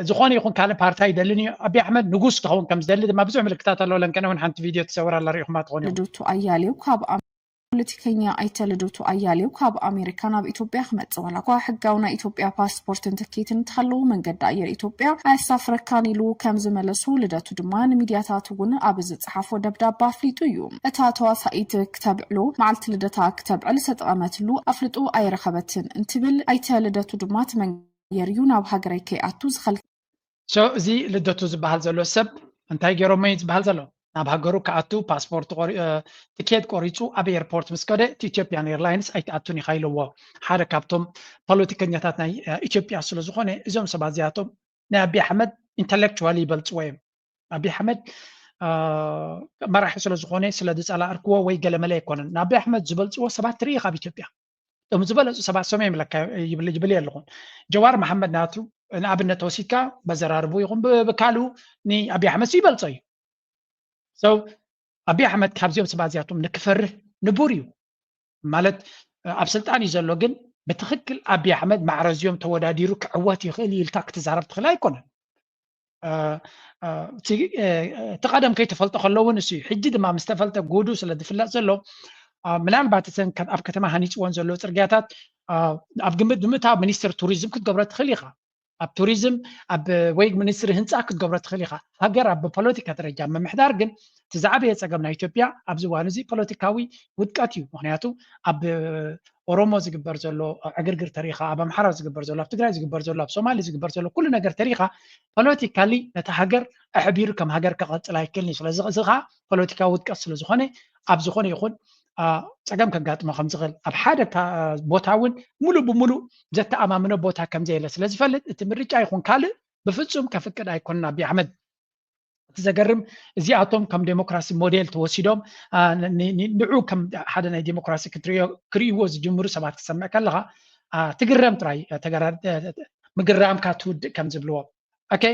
ዝኾነ ይኹን ካልእ ፓርታይ ይደልን እዩ። ኣብይ ኣሕመድ ንጉስ ክኸውን ከም ዝደሊ ድማ ብዙሕ ምልክታት ኣሎ። ለንከነ እውን ሓንቲ ቪድዮ ትሰውር ኣላ ሪኢኹማ ትኾኑ። ልደቱ ኣያሌው ካብ ፖለቲከኛ ኣይተ ልደቱ ኣያሌው ካብ ኣሜሪካ ናብ ኢትዮጵያ ክመጽእ ዋላ እኳ ሕጋዊ ናይ ኢትዮጵያ ፓስፖርትን ትኬትን እንተሃለዎ መንገዲ ኣየር ኢትዮጵያ ኣየሳፍረካን ኢሉ ከም ዝመለሶ ልደቱ ድማ ንሚድያታት እውን ኣብ ዝጸሓፎ ደብዳበ ኣፍሊጡ እዩ። እታ ተዋሳኢት ክተብዕሎ መዓልቲ ልደታ ክተብዕል ዝተጠቐመትሉ ኣፍልጦ ኣይረኸበትን እንትብል ኣይተ ልደቱ ድማ እቲ መንገዲ ኣየር እዩ ናብ ሃገረይ ከይኣቱ ዝኸልክል። እዚ ልደቱ ዝበሃል ዘሎ ሰብ እንታይ ገይሮሞ እዩ ዝበሃል ዘሎ? ናብ ሃገሩ ክኣቱ ፓስፖርት ትኬት ቆሪፁ ኣብ ኤርፖርት ምስ ከደ እቲ ኢትዮጵያን ኤርላይንስ ኣይትኣቱን ኢኻ ኢልዎ። ሓደ ካብቶም ፖለቲከኛታት ናይ ኢትዮጵያ ስለ ዝኾነ እዞም ሰባት እዚኣቶም ናይ ኣቢ ኣሕመድ ኢንተሌክቹዋል ይበልፅዎ እዮም። ኣቢ ኣሕመድ መራሒ ስለ ዝኾነ ስለ ዝፀላእክዎ ወይ ገለመለ ኣይኮነን። ንኣቢ ኣሕመድ ዝበልፅዎ ሰባት ትርኢ ካብ ኢትዮጵያ እቶም ዝበለፁ ሰባት ሰም እዮም ኢለካ ይብል ይብል ኣለኹን። ጀዋር መሓመድ ናቱ ንኣብነት ተወሲድካ በዘራርቡ ይኹን ብካሉ ንኣቢ ኣሕመድ ይበልፆ እዩ። ሰው ኣቢ ኣሕመድ ካብዚኦም ሰባት እዚኣቶም ንክፈርህ ንቡር እዩ ማለት ኣብ ስልጣን እዩ ዘሎ፣ ግን ብትኽክል ኣብይ ኣሕመድ ማዕረ እዚኦም ተወዳዲሩ ክዕወት ይኽእል ኢልካ ክትዛረብ ትኽእል ኣይኮነን። እቲ ቀደም ከይተፈልጠ ከሎ እውን እሱ እዩ። ሕጂ ድማ ምስ ተፈልጠ ጉዱ ስለ ዝፍለጥ ዘሎ ምናልባት እተን ኣብ ከተማ ሃኒፅዎን ዘሎ ፅርግያታት ኣብ ግምት ብምእታው ሚኒስትር ቱሪዝም ክትገብሮ ትኽእል ኢኻ። ኣብ ቱሪዝም ኣብ ወይ ሚኒስትሪ ህንፃ ክትገብሮ ትኽእል ኢኻ። ሃገር ኣብ ፖለቲካ ደረጃ ምምሕዳር ግን እቲ ዝዓበየ ፀገም ናይ ኢትዮጵያ ኣብዚ እዋን እዚ ፖለቲካዊ ውድቀት እዩ። ምክንያቱ ኣብ ኦሮሞ ዝግበር ዘሎ ዕግርግር ተሪኻ፣ ኣብ ኣምሓራ ዝግበር ዘሎ፣ ኣብ ትግራይ ዝግበር ዘሎ፣ ኣብ ሶማሊ ዝግበር ዘሎ ኩሉ ነገር ተሪኻ ፖለቲካሊ ነታ ሃገር ኣሕቢሩ ከም ሃገር ክቐፅል ኣይክእልን እዩ። ስለዚ እዚ ከዓ ፖለቲካዊ ውድቀት ስለዝኾነ ኣብ ዝኾነ ይኹን ፀገም ከጋጥሞ ከምዝኽእል ኣብ ሓደ ቦታ እውን ሙሉእ ብሙሉእ ዘተኣማምኖ ቦታ ከምዘየለ ስለዝፈልጥ እቲ ምርጫ ይኹን ካልእ ብፍፁም ከፍቅድ ኣይኮንን ኣብይ ኣሕመድ። እቲ ዘገርም እዚኣቶም ከም ዴሞክራሲ ሞዴል ተወሲዶም ንዑ ከም ሓደ ናይ ዴሞክራሲ ክርእይዎ ዝጅምሩ ሰባት ክሰምዕ ከለኻ ትግረም ጥራይ ምግራምካ ትውድእ ከም ዝብልዎ። ኦኬ፣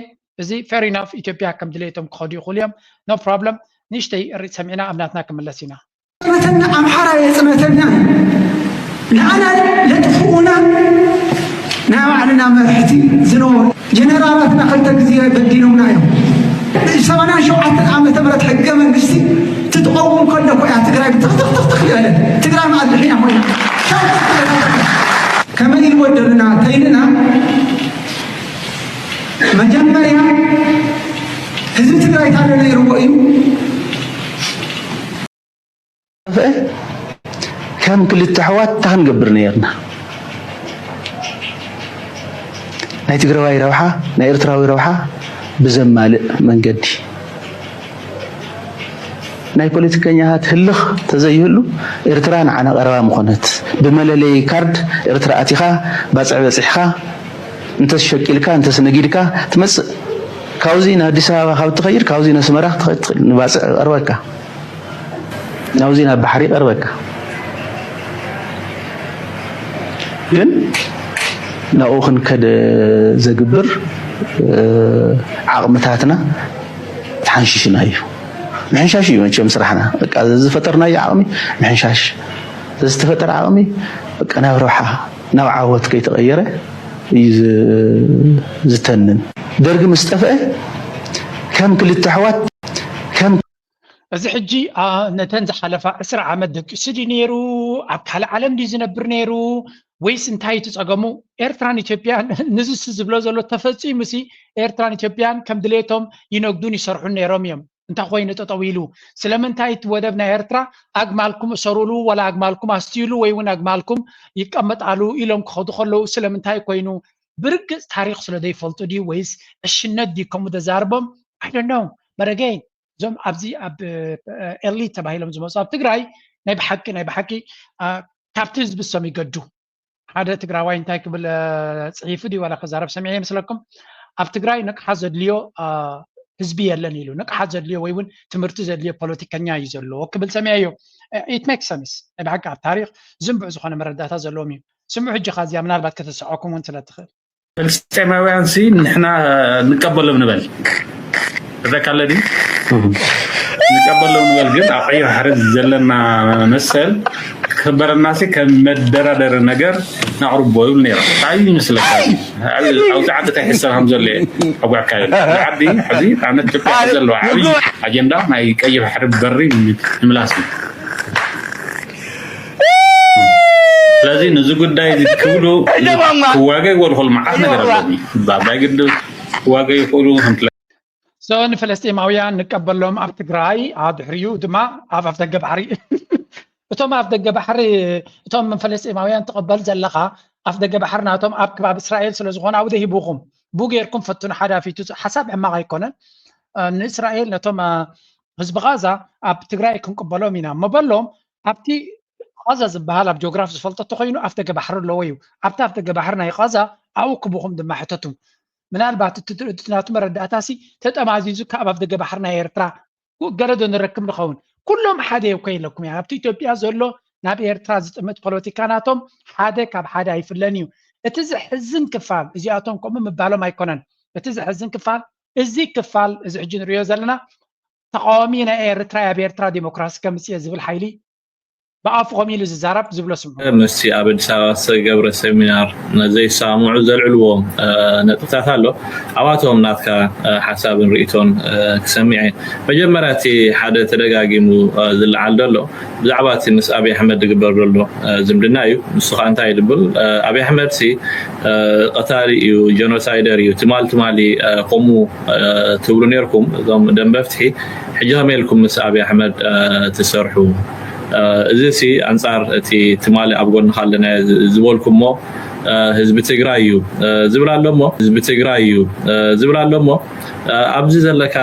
እዚ fair enough፣ ኢትዮጵያ ከም ድሌቶም ክኸዱ ይኽእሉ እዮም። No problem። ንእሽተይ ርኢ ሰሚዕና ኣብ ናትና ክምለስ ኢና። የጽነተና ኣምሓራ የጽነተና ንኣና ለጥፍኡና ናይ ባዕልና መርሕቲ ዝነበሩ ጀነራላትና ክልተ ግዜ በዲሎምና እዮም። ሰማንያን ሸውዓተን ዓመተ ምህረት ሕገ መንግስቲ ትትቐውም ከሎ እኮ እያ ትግራይ ብትኽትኽትኽትኽ ዝበለት። ትግራይ መኣድሒና ኮይና ከመይ ኢልዎ ደልና ተይልና መጀመርያ ህዝቢ ትግራይ ታሎ ነይርዎ እዩ። ጠፍአ ከም ክልተ ኣሕዋት እንታይ ክንገብር ነይርና? ናይ ትግራዋይ ረብሓ ናይ ኤርትራዊ ረብሓ ብዘማልእ መንገዲ ናይ ፖለቲከኛታት ህልኽ ተዘይህሉ ኤርትራ ንዓና ቀረባ ምኾነት። ብመለለዪ ካርድ ኤርትራ ኣቲኻ ባፅዕ በፂሕካ እንተስ ሸቂልካ እንተስ ነጊድካ ትመፅእ። ካብዚ ንኣዲስ ኣበባ ካብ ትኸይድ ካብዚ ነስመራ ክትኸይድ ትኽእል ንባፅዕ ቀርበካ። ናብዚ ናብ ባሕሪ ይቐርበካ። ግን ናብኡ ክንከድ ዘግብር ዓቕምታትና ተሓንሺሽና እዩ። ምሕንሻሽ እዩ መቸም ስራሕና። በቃ ዝፈጠርናዮ ዓቕሚ ምሕንሻሽ። ዝተፈጠረ ዓቕሚ በቃ ናብ ረብሓ ናብ ዓወት ከይተቐየረ እዩ ዝተንን። ደርጊ ምስ ጠፍአ ከም ክልተ ኣሕዋት ከም እዚ ሕጂ ነተን ዝሓለፋ ዕስራ ዓመት ደቂሱ ድዩ ነይሩ? ኣብ ካልእ ዓለም ድዩ ዝነብር ነይሩ? ወይስ እንታይ እቲ ጸገሙ? ኤርትራን ኢትዮጵያን ንዝሲ ዝብሎ ዘሎ ተፈጺሙሲ ኤርትራን ኢትዮጵያን ከም ድሌቶም ይነግዱን ይሰርሑን ነይሮም እዮም። እንታይ ኮይኑ ጠጠው ኢሉ? ስለምንታይ እቲ ወደብ ናይ ኤርትራ ኣግማልኩም እሰሩሉ ወላ ኣግማልኩም ኣስትዩሉ ወይ እውን ኣግማልኩም ይቀመጣሉ ኢሎም ክኸዱ ከለዉ ስለምንታይ ኮይኑ? ብርግጽ ታሪኽ ስለ ዘይፈልጡ ድዩ ወይስ ዕሽነት ድዩ ከምኡ ዘዛርቦም? I don't know። But again እዞም ኣብዚ ኣብ ኤሊት ተባሂሎም ዝመፁ ኣብ ትግራይ ናይ ብሓቂ ናይ ብሓቂ ካብቲ ህዝቢ ዝሰም ይገዱ። ሓደ ትግራዋይ እንታይ ክብል ፅሒፉ ድዩ ዋላ ክዛረብ ሰሚዐ ይመስለኩም? ኣብ ትግራይ ንቕሓት ዘድልዮ ህዝቢ የለን ኢሉ። ንቕሓት ዘድልዮ ወይ እውን ትምህርቲ ዘድልዮ ፖለቲከኛ እዩ ዘለዎ ክብል ሰሚዐዮ። It makes sense። ናይ ብሓቂ ኣብ ታሪኽ ዝንቡዕ ዝኾነ መረዳእታ ዘለዎም እዩ። ስምዑ ሕጂ ኻዚያ ምናልባት ከተስዐኩም እውን ስለ ትኽእል። ፍልስጤማውያን ሲ ንሕና ንቀበሎም ንበል እረካለ ድዩ ንቀበሎም ንበል ግን ኣብ ቀይሕ ባሕሪ ዘለና መሰል ክበረና ሲ ከም መደራደሪ ነገር ናቕርቦ ይብል ነይሩ። እንታይ ይመስለካ ኣብዚ ዓዲ እንታይ ሕሰብ ከም ዘሎ ኣጓዕካ ዓዲ ሕዚ ኣነ ኢትዮጵያ ዘለዋ ዓብዪ ኣጀንዳ ናይ ቀይሕ ባሕሪ በሪ ንምላስ እዩ። ስለዚ ነዚ ጉዳይ እዚ ክብሉ ክዋገ ይወልኹሉ መዓት ነገር ኣለኒ። ብኣባይ ግድብ ክዋገ ይኽእሉ ከምትለ so ንፈለስጢማውያን ንቀበሎም ኣብ ትግራይ ድሕሪኡ ድማ ኣብ ኣፍ ደገ ባሕሪ እቶም ኣፍ ደገ ባሕሪ እቶም ፈለስጢማውያን ትቐበል ዘለኻ ኣፍ ደገ ባሕሪ ናቶም ኣብ ከባቢ እስራኤል ስለ ዝኾነ ኣብኡ ሂቡኹም ቡ ጌርኩም ፈትኑ ሓደ ኣፊቱ ሓሳብ ሕማቕ ኣይኮነን ንእስራኤል ነቶም ህዝቢ ቓዛ ኣብ ትግራይ ክንቅበሎም ኢና እሞ በሎም ኣብቲ ቓዛ ዝበሃል ኣብ ጂኦግራፊ ዝፈልጦ ተኮይኑ ኣፍ ደገ ባሕሪ ኣለዎ እዩ ኣብቲ ኣፍ ደገ ባሕሪ ናይ ቓዛ ኣብኡ ክቡኹም ድማ ሕተቱ ምናልባት እቲ ናቱ መረዳእታ ሲ ተጠማዚዙ ካብ ኣፍ ደገ ባሕሪ ናይ ኤርትራ ገለ ዶ ንረክብ ንኸውን ኩሎም ሓደ እኮ የለኩም እያ ኣብቲ ኢትዮጵያ ዘሎ ናብ ኤርትራ ዝጥምት ፖለቲካ ናቶም ሓደ ካብ ሓደ ኣይፍለን እዩ እቲ ዝሕዝን ክፋል እዚኣቶም ከምኡ ምባሎም ኣይኮነን እቲ ዝሕዝን ክፋል እዚ ክፋል እዚ ሕጂ ንሪኦ ዘለና ተቃዋሚ ናይ ኤርትራ ኣብ ኤርትራ ዲሞክራሲ ከምፅእ ዝብል ሓይሊ ብኣፉ ከምኡ ኢሉ ዝዛረብ ዝብሎ ስምዑ። ምስቲ ኣብ ኣዲስ ኣበባ ዝተገብረ ሰሚናር ዘይሰማምዑ ዘልዕልዎ ነጥብታት ኣሎ። ኣብኣቶም ናትካ ሓሳብን ርእይቶን ክሰሚዐ። መጀመርያ እቲ ሓደ ተደጋጊሙ ዝለዓል ዘሎ ብዛዕባ እቲ ምስ ኣብይ ኣሕመድ ዝግበር ዘሎ ዝምድና እዩ። ንሱ ከዓ እንታይ ይብል? ኣብይ ኣሕመድ ሲ ቀታሊ እዩ፣ ጀኖሳይደር እዩ፣ ትማል ትማሊ ከምኡ ትብሉ ነርኩም እዞም ደንበ ፍትሒ። ሕጂ ከመይ ኢልኩም ምስ ኣብይ ኣሕመድ ትሰርሑ? እዚ ሲ ኣንፃር እቲ ትማሊ ኣብ ጎንካ ኣለና ዝበልኩሞ ህዝቢ ትግራይ እዩ ዝብል ኣሎ እሞ ህዝቢ ትግራይ እዩ ዝብል ኣሎ እሞ ኣብዚ ዘለካ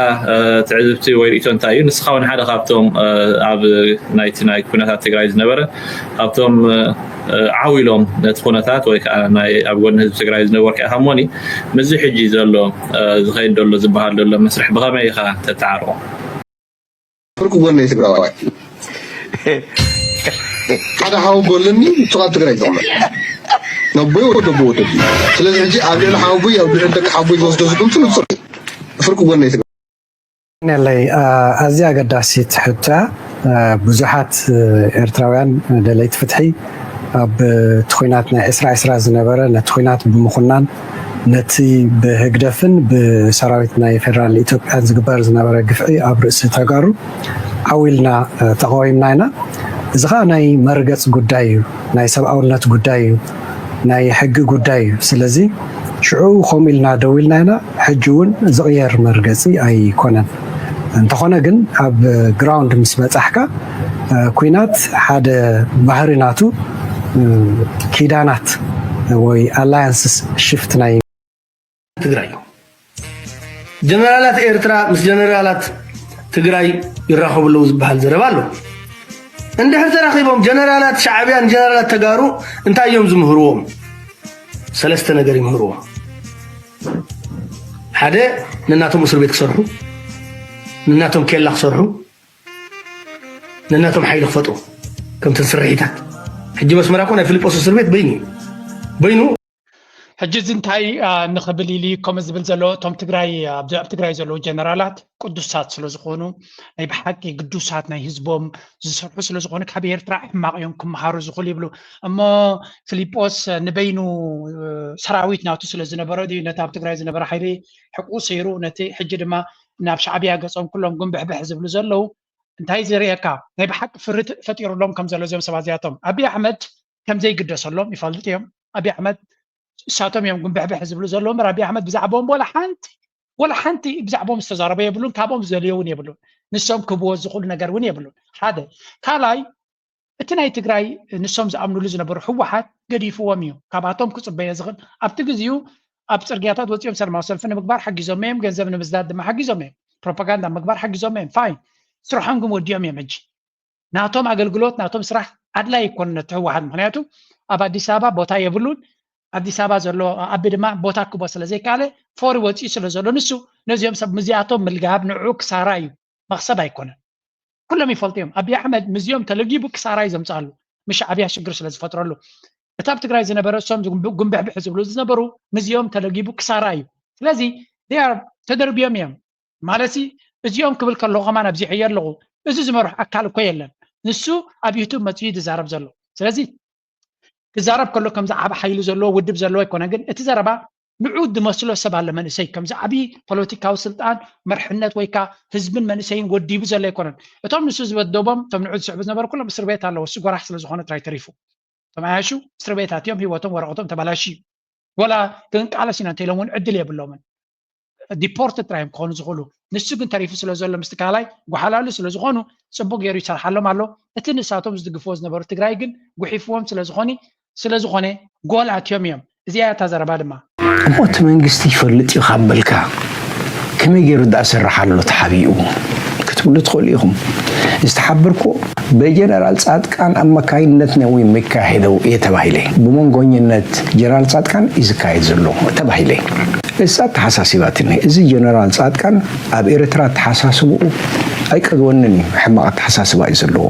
ትዕዝብቲ ወይ ርእይቶ እንታይ እዩ? ንስኻ እውን ሓደ ካብቶም ኣብ ናይቲ ናይ ኩነታት ትግራይ ዝነበረ ካብቶም ዓው ኢሎም ነቲ ኩነታት ወይ ከዓ ናይ ኣብ ጎኒ ህዝቢ ትግራይ ዝነበርካ ኢኻ እሞኒ ምስዚ ሕጂ ዘሎ ዝኸይድ ዘሎ ዝበሃል ዘሎ መስርሕ ብኸመይ ኢኻ ተተዓርቆ? ፍርቂ ጎነይ ትግራዋይ ሓደ ሓወቦ ኣለኒ። እሱ ካብ ትግራይ ዝቕመጥ ነቦይ ወደቦ ወደብ። ስለዚ ሕጂ ኣብ ልዕሊ ሓወቦይ ኣብ ልዕሊ ደቂ ሓወቦይ ዝወስዶ ዝግምቱ ንጹር እዩ። ፍርቂ ጎነይ ትግራዋይ ነለይ ኣዝያ ኣገዳሲት ሕቶ እያ። ብዙሓት ኤርትራውያን ደለይቲ ፍትሒ ኣብ እቲ ኲናት ናይ ዕስራ ዕስራ ዝነበረ ነቲ ኲናት ብምኹናን ነቲ ብህግደፍን ብሰራዊት ናይ ፌደራል ኢትዮጵያን ዝግበር ዝነበረ ግፍዒ ኣብ ርእሲ ተጋሩ ዓው ኢልና ተቃዊምና ኢና። እዚ ከዓ ናይ መርገፅ ጉዳይ እዩ፣ ናይ ሰብኣውነት ጉዳይ እዩ፣ ናይ ሕጊ ጉዳይ እዩ። ስለዚ ሽዑ ከምኡ ኢልና ደው ኢልና ኢና። ሕጂ እውን ዝቕየር መርገፂ ኣይኮነን። እንተኾነ ግን ኣብ ግራውንድ ምስ በፃሕካ ኩናት ሓደ ባህሪ ናቱ ኪዳናት ወይ ኣላያንስስ ሽፍት ናይ ትግራይ እዩ። ጀነራላት ኤርትራ ምስ ጀነራላት ትግራይ ይራኸቡ ኣለዉ ዝበሃል ዘረባ ኣሎ። እንድሕር ተራኺቦም ጀነራላት ሻዕብያ ንጀነራላት ተጋሩ እንታይ እዮም ዝምህርዎም? ሰለስተ ነገር ይምህርዎም። ሓደ ነናቶም እስር ቤት ክሰርሑ፣ ነናቶም ኬላ ክሰርሑ፣ ነናቶም ሓይሊ ክፈጥሩ ከምተን ስርሒታት። ሕጂ መስመራ እኮ ናይ ፊልጶስ እስር ቤት በይኑ እዩ። በይኑ ሕጂ እዚ እንታይ ንኽብል ኢሉ ከምኡ ዝብል ዘሎ እቶም ትግራይ ኣብ ትግራይ ዘለዉ ጀነራላት ቅዱሳት ስለዝኾኑ ናይ ብሓቂ ግዱሳት ናይ ህዝቦም ዝሰርሑ ስለዝኾኑ ካብ ኤርትራ ሕማቕ እዮም ክመሃሩ ዝኽእሉ ይብሉ። እሞ ፊሊጶስ ንበይኑ ሰራዊት ናቱ ስለዝነበረ ድዩ ነቲ ኣብ ትግራይ ዝነበረ ሓይሊ ሕቁ ሰይሩ ነቲ ሕጂ ድማ ናብ ሻዕብያ ገጾም ኩሎም ጉንብሕብሕ ዝብሉ ዘለዉ እንታይ ዝርእየካ ናይ ብሓቂ ፍርት ፈጢሩሎም ከም ዘሎ እዚኦም ሰባት እዚኣቶም ኣብይ ኣሕመድ ከም ዘይግደሰሎም ይፈልጡ እዮም። ኣብይ ኣሕመድ እሳቶም እዮም ጉንብሕብሕ ዝብሉ ዘለዉ እምበር ኣብይ ኣሕመድ ብዛዕባኦም ወላ ሓንቲ ወላ ሓንቲ ብዛዕባኦም ዝተዛረበ የብሉን። ካብኦም ዝደልዮ እውን የብሉን። ንሶም ክህብዎ ዝኽእሉ ነገር እውን የብሉን። ሓደ ካልኣይ እቲ ናይ ትግራይ ንሶም ዝኣምንሉ ዝነበሩ ህወሓት ገዲፍዎም እዩ። ካብኣቶም ክፅበዮ ዝኽእል ኣብቲ ግዜኡ ኣብ ፅርግያታት ወፂኦም ሰላማዊ ሰልፊ ንምግባር ሓጊዞም እዮም። ገንዘብ ንምስዳድ ድማ ሓጊዞም እዮም። ፕሮፓጋንዳ ምግባር ሓጊዞም እዮም። ፋይን ስርሖም ግን ወዲኦም እዮም። ሕጂ ናቶም ኣገልግሎት ናቶም ስራሕ ኣድላይ ይኮነ ነቲ ህወሓት ምክንያቱ ኣብ ኣዲስ ኣበባ ቦታ የብሉን። ኣዲስ ኣበባ ዘሎ ኣቢ ድማ ቦታ ክቦ ስለዘይካለ ፎሪ ወፂኡ ስለዘሎ ንሱ ነዚኦም ሰብ ምዚኣቶም ምልጋብ ንዑ ክሳራ እዩ፣ መክሰብ ኣይኮነን። ኩሎም ይፈልጡ እዮም ኣብይ ኣሕመድ ምዚኦም ተለጊቡ ክሳራ እዩ ዘምፅኣሉ፣ ምስ ሻዕብያ ሽግር ስለዝፈጥረሉ። እቲ ኣብ ትግራይ ዝነበረ እሶም ጉንብሕብሕ ዝብሉ ዝነበሩ ምዚኦም ተለጊቡ ክሳራ እዩ። ስለዚ they are ተደርብዮም እዮም ማለት እዚኦም ክብል ከለኹ ከማን ኣብዚሐዮ ኣለኹ። እዚ ዝመርሑ ኣካል እኮ የለን። ንሱ ኣብ ዩቱብ መፅኡ እዩ ዝዛረብ ዘሎ። ስለዚ ክዛረብ ከሎ ከምዚ ዓብ ሓይሊ ዘለዎ ውድብ ዘለዎ ኣይኮነ ግን እቲ ዘረባ ንዑ ዝመስሎ ሰብ ኣለ መንእሰይ ከምዚ ዓብዪ ፖለቲካዊ ስልጣን መርሕነት ወይ ከዓ ህዝብን መንእሰይን ወዲቡ ዘሎ ኣይኮነን። እቶም ንሱ ዝበደቦም እቶም ንዑ ዝስዕቡ ዝነበሩ ኩሎም እስር ቤት ኣለዎ። እሱ ጎራሕ ስለዝኾነ ጥራይ ተሪፉ። እቶም ኣያሹ እስር ቤት ኣትዮም ህይወቶም ወረቐቶም ተባላሽዩ ወላ ክንቃለስ ኢና እንተኢሎም እውን ዕድል የብሎምን። ዲፖርት ጥራይ እዮም ክኾኑ ዝኽእሉ። ንሱ ግን ተሪፉ ስለ ዘሎ ምስቲ ካልኣይ ጓሓላሉ ስለ ዝኾኑ ፅቡቅ ገይሩ ይሰርሓሎም ኣሎ። እቲ ንሳቶም ዝድግፍዎ ዝነበሩ ትግራይ ግን ጉሒፍዎም ስለዝኾኒ ስለዝኾነ ጎል ኣትዮም እዮም። እዚኣ እያ እታ ዘረባ ድማ። እሞ እቲ መንግስቲ ይፈልጥ እዩ ካብ በልካ ከመይ ገይሩ ደኣ ሰርሕ ኣሎ ተሓቢኡ ክትብሉ ትኽእሉ ኢኹም። ዝተሓበርኩ ብጀነራል ጻድቃን ኣማካይነት ነው የሚካሄደው እየ ተባሂለ። ብመንጎኝነት ጀነራል ጻድቃን እዩ ዝካየድ ዘሎ ተባሂለ። እሳ ኣተሓሳሲባትኒ እዚ ጀነራል ጻድቃን ኣብ ኤርትራ ኣተሓሳስብኡ ኣይቀድወንን እዩ። ሕማቕ ኣተሓሳስባ እዩ ዘለዎ።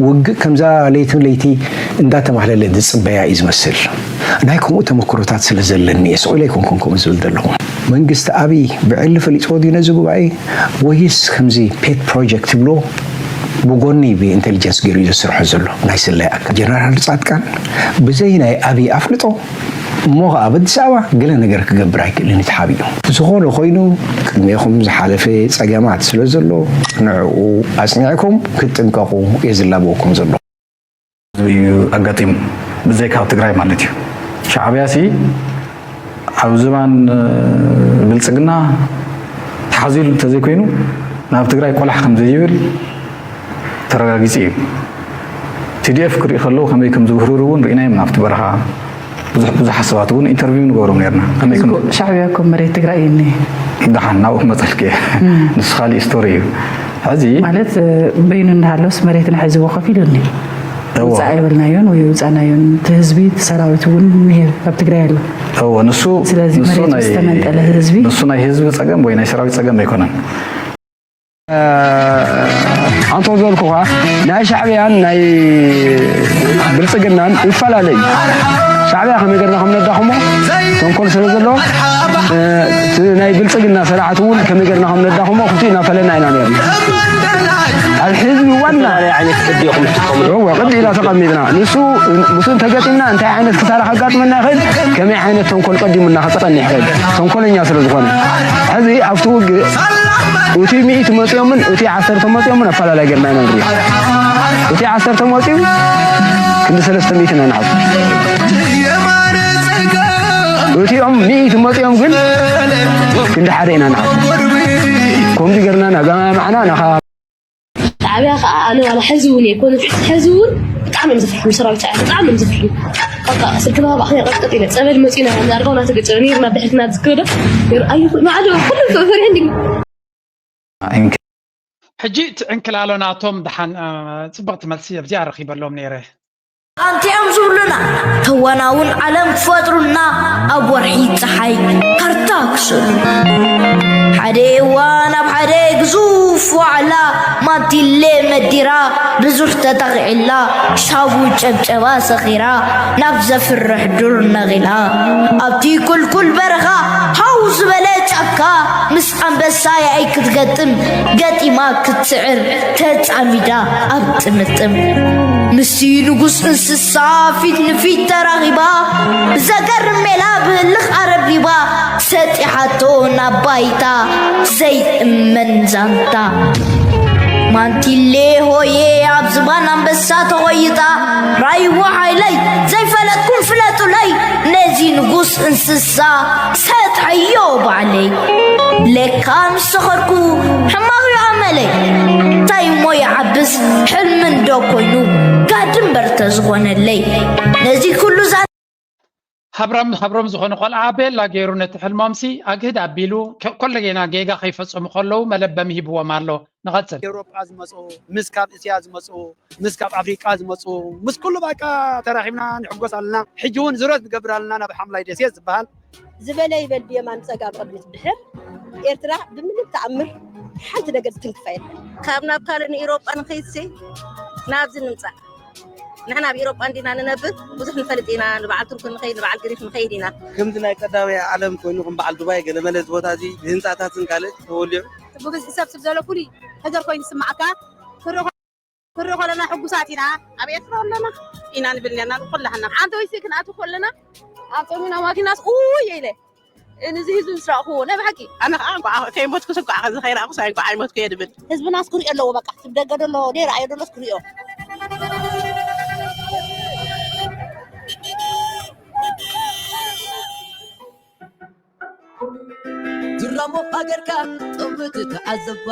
ውግእ ከምዛ ለይቲ ለይቲ እንዳተማህለለ ዝጽበያ እዩ ዝመስል። ናይ ከምኡ ተመክሮታት ስለ ዘለኒ እየ ስቕ ኢለ ኣይኮንኩን ከምኡ ዝብል ዘለኹ። መንግስቲ ኣብይ ብዕሊ ፈሊጥዎ ድዩ ነዚ ጉባኤ ወይስ ከምዚ ፔት ፕሮጀክት ይብሎ ብጎኒ ብኢንቴሊጀንስ ገይሩ እዩ ዘስርሖ ዘሎ ናይ ስለያ ኣካል። ጀነራል ጻድቃን ብዘይ ናይ ኣብይ ኣፍልጦ እሞ ኸኣ ኣብ ኣዲስ ኣበባ ገለ ነገር ክገብር ኣይክእልን እዩ ተሓቢኡ። ዝኾነ ኮይኑ ቅድሜኹም ዝሓለፈ ጸገማት ስለ ዘሎ ንዕኡ ኣጽኒዕኩም ክትጥንቀቑ እየ ዝላበወኩም ዘሎ። ህዝቢ እዩ ኣጋጢሙ፣ ብዘይካ ኣብ ትግራይ ማለት እዩ። ሻዕብያ ሲ ኣብ ዝባን ብልፅግና ተሓዚሉ እንተዘይኮይኑ ናብ ትግራይ ቆላሕ ከም ዘይብል ተረጋጊፂ እዩ። ቲዲኤፍ ክርኢ ከለዉ ከመይ ከም ዝውህርሩ እውን ርኢናዮም ናብቲ በረኻ። ብዙሕ ብዙሓት ሰባት እውን ኢንተርቪው ንገብሮም ነርና። ከመይ ከም ሻዕብያ እኮ መሬት ትግራይ እዩ እኒሀ። ደሓን ናብኡ ክመፀልክ እየ። ንሱ ካሊእ ስቶሪ እዩ። ሕዚ ማለት በይኑ እንዳሃለውስ መሬትና ሒዝዎ ከፊሉኒ። ውፃእ ኣይበልናዮን ወይ ውፃእናዮን፣ እቲ ህዝቢ እቲ ሰራዊት እውን እኒሀ ኣብ ትግራይ ኣሎ። እወ ንሱ ስለዚ ንሱ መሬቱ ናይ ዝተመንጠለ ህዝቢ ንሱ ናይ ህዝቢ ፀገም ወይ ናይ ሰራዊት ፀገም ኣይኮነን። ኣንተ ዝበልኩኻ ናይ ሻዕብያን ናይ ብልፅግናን ይፈላለ እዩ። ሻዕብያ ከመይ ገርና ከም ነዳኽሞ ተንኮል ስለ ዘለዎ እቲ ናይ ብልፅግና ስርዓት እውን ከመይ ገርና ከም ነዳኽሞ ክልቲኡ እናፈለና ኢና ነርና። ኣብ ሕዝቢ ዋና ናይ ዓይነት ቅዲ ኢኹም ትጥቀሙ። እወ ቅዲ ኢና ተቐሚጥና። ንሱ ምስኡ እንተገጢምና እንታይ ዓይነት ክሳራ ከጋጥመና ይኽእል፣ ከመይ ዓይነት ተንኮል ቀዲሙና ክፀንሕ ይኽእል፣ ተንኮለኛ ስለ ዝኾነ። ሕዚ ኣብቲ ውግእ እቲ ሚእቲ መፂኦምን እቲ ዓሰርተ መፂኦምን ኣፈላላይ ጌርና ኢና ንሪኦ። እቲ ዓሰርተ መፂኡ ክንዲ ሰለስተ ሚእቲ ኢና ንሓስብ። እቲኦም ሚእቲ መፂኦም ግን ክንዲ ሓደ ኢና ንሓስብ። ከምዚ ጌርና እናገማማዕና ናኻ ሻዕብያ ከዓ ኣነ ዋላ ሕዚ እውን እየ ኮነ ሕዚ እውን ብጣዕሚ እዮም ዘፍርሑኒ። ሰራዊት ሻዕብያ ብጣዕሚ እዮም ዘፍርሑኒ። በቃ ስልክና ባዕኸ ቀጥቀጥ ኢለ ጸበል መፂና ዳርጋ ናተ ገጨ ነይርና ብሕትና ዝክዶ ነይሩ። ኣይ ኩ- ንዓዶ ኩሉ ፈሪሐ እንዲ ሕጂ እቲ ዕንክላሎ ናቶም ደሓን እ፣ ጽብቕቲ መልሲ ኣብዚኣ ረኺበሎም ነይረ። ኣንቲኦም ዝብሉና ተዋናውን ዓለም ክፈጥሩልና ኣብ ወርሒ ፀሓይ ካርታ ክስእሉ ሓደ እዋን ኣብ ሓደ ግዙፍ ዋዕላ ማንቲሌ መዲራ ብዙሕ ተጠቒዕላ ሻቡ ጨብጨባ ሰኺራ ናብ ዘፍርሕ ዱር ነቒላ ኣብቲ ቁልቁል በረኻ ሃው ዝበለ ጫካ ምስ ኣንበሳ ያኢ ክትገጥም ገጢማ ክትስዕር ተፃሚዳ ኣብ ጥምጥም ምስቲ ንጉስ እንስሳ ፊት ንፊት ተራኺባ ብዘገርም ሜላ ብህልኽ ኣረብሪባ ሰጢሓቶ ናብ ባይታ ዘይእመን ዛንታ ማንቲሌ ሆየ ኣብ ዝባን ኣንበሳ ተኾይጣ ራይዎ ሓይለይ ዘይፈለጥኩም ፍለጡለይ ነዚ ንጉስ እንስሳ ሰጥሐዮ ባዕለይ ለካ ምስ ሰኸርኩ ሕማቕ እዩ ኣመለይ እንታይ እሞ ይዓብስ ሕልሚ እንዶ ኮይኑ ጋድምበር ተዝኾነለይ ነዚ ኩሉ ዛ ሃብራም ሃብሮም ዝኾነ ቆልዓ ቤላ ገይሩ ነቲ ሕልሞምሲ ኣግህድ ኣቢሉ ከ- ኮለጌና ጌጋ ከይፈጸሙ ከለዉ መለበሚ ሂብዎም ኣሎ። ንቐጽል። ኤውሮጳ ዝመፁ ምስ ካብ እስያ ዝመፁ ምስ ካብ ኣፍሪቃ ዝመፁ ምስ ኩሉ በቃ ተራኺብና ንሕጎስ ኣለና። ሕጂ እውን ዙረት ንገብር ኣለና ናብ ሓምላይ ደሴት ዝበሃል ዝበለ ይበል ብየማን ብጸጋም ቅድሚት ድሕር ኤርትራ ብምንም ተኣምር ሓንቲ ነገር ዝትንክፋ የለን። ካብ ናብ ካልእ ንኢሮጳ ንኸይድሲ ናብዚ ንምጻእ ንሕና ኣብ ኢሮጳ እንዲና ንነብር ብዙሕ ንፈልጥ ኢና። ንበዓል ቱርክ ንኸይድ ንበዓል ግሪክ ንኸይድ ኢና። ከምዚ ናይ ቀዳማይ ዓለም ኮይኑ ከም በዓል ዱባይ ገለመለ እዚ ቦታ እዚ ብህንፃታትን ካልእ ተወሊዑ ብብዝሒ ሰብ ስብ ዘሎ ፍሉይ ነገር ኮይኑ ዝስማዓካ ክርኢ ከለና ሕጉሳት ኢና። ኣብ ኤርትራ ኣለና ኢና ንብል ኔርና ንኩላህና ሓንቲ ወይሲ ክንኣቱ ከለና ኣብ ጸሚና ማኪናስ ኡይ ኢለ ንዚ ህዝቢ ምስ ረኣኹዎ ናይ ብሓቂ ኣነ ከዓ እንኳዓ ከይሞትኩስ እንኳዓ ከምዚ ከይረኣኹስ እንኳዓ ኣይሞትኩ እየ ድብል። ህዝብናስ ክሪኦ ኣለዎ በቃ ስብ ደገ ደሎ ደይረኣዮ ደሎስ ክሪኦ። ዝራሞ ሃገርካ ጥምት ተዓዘባ።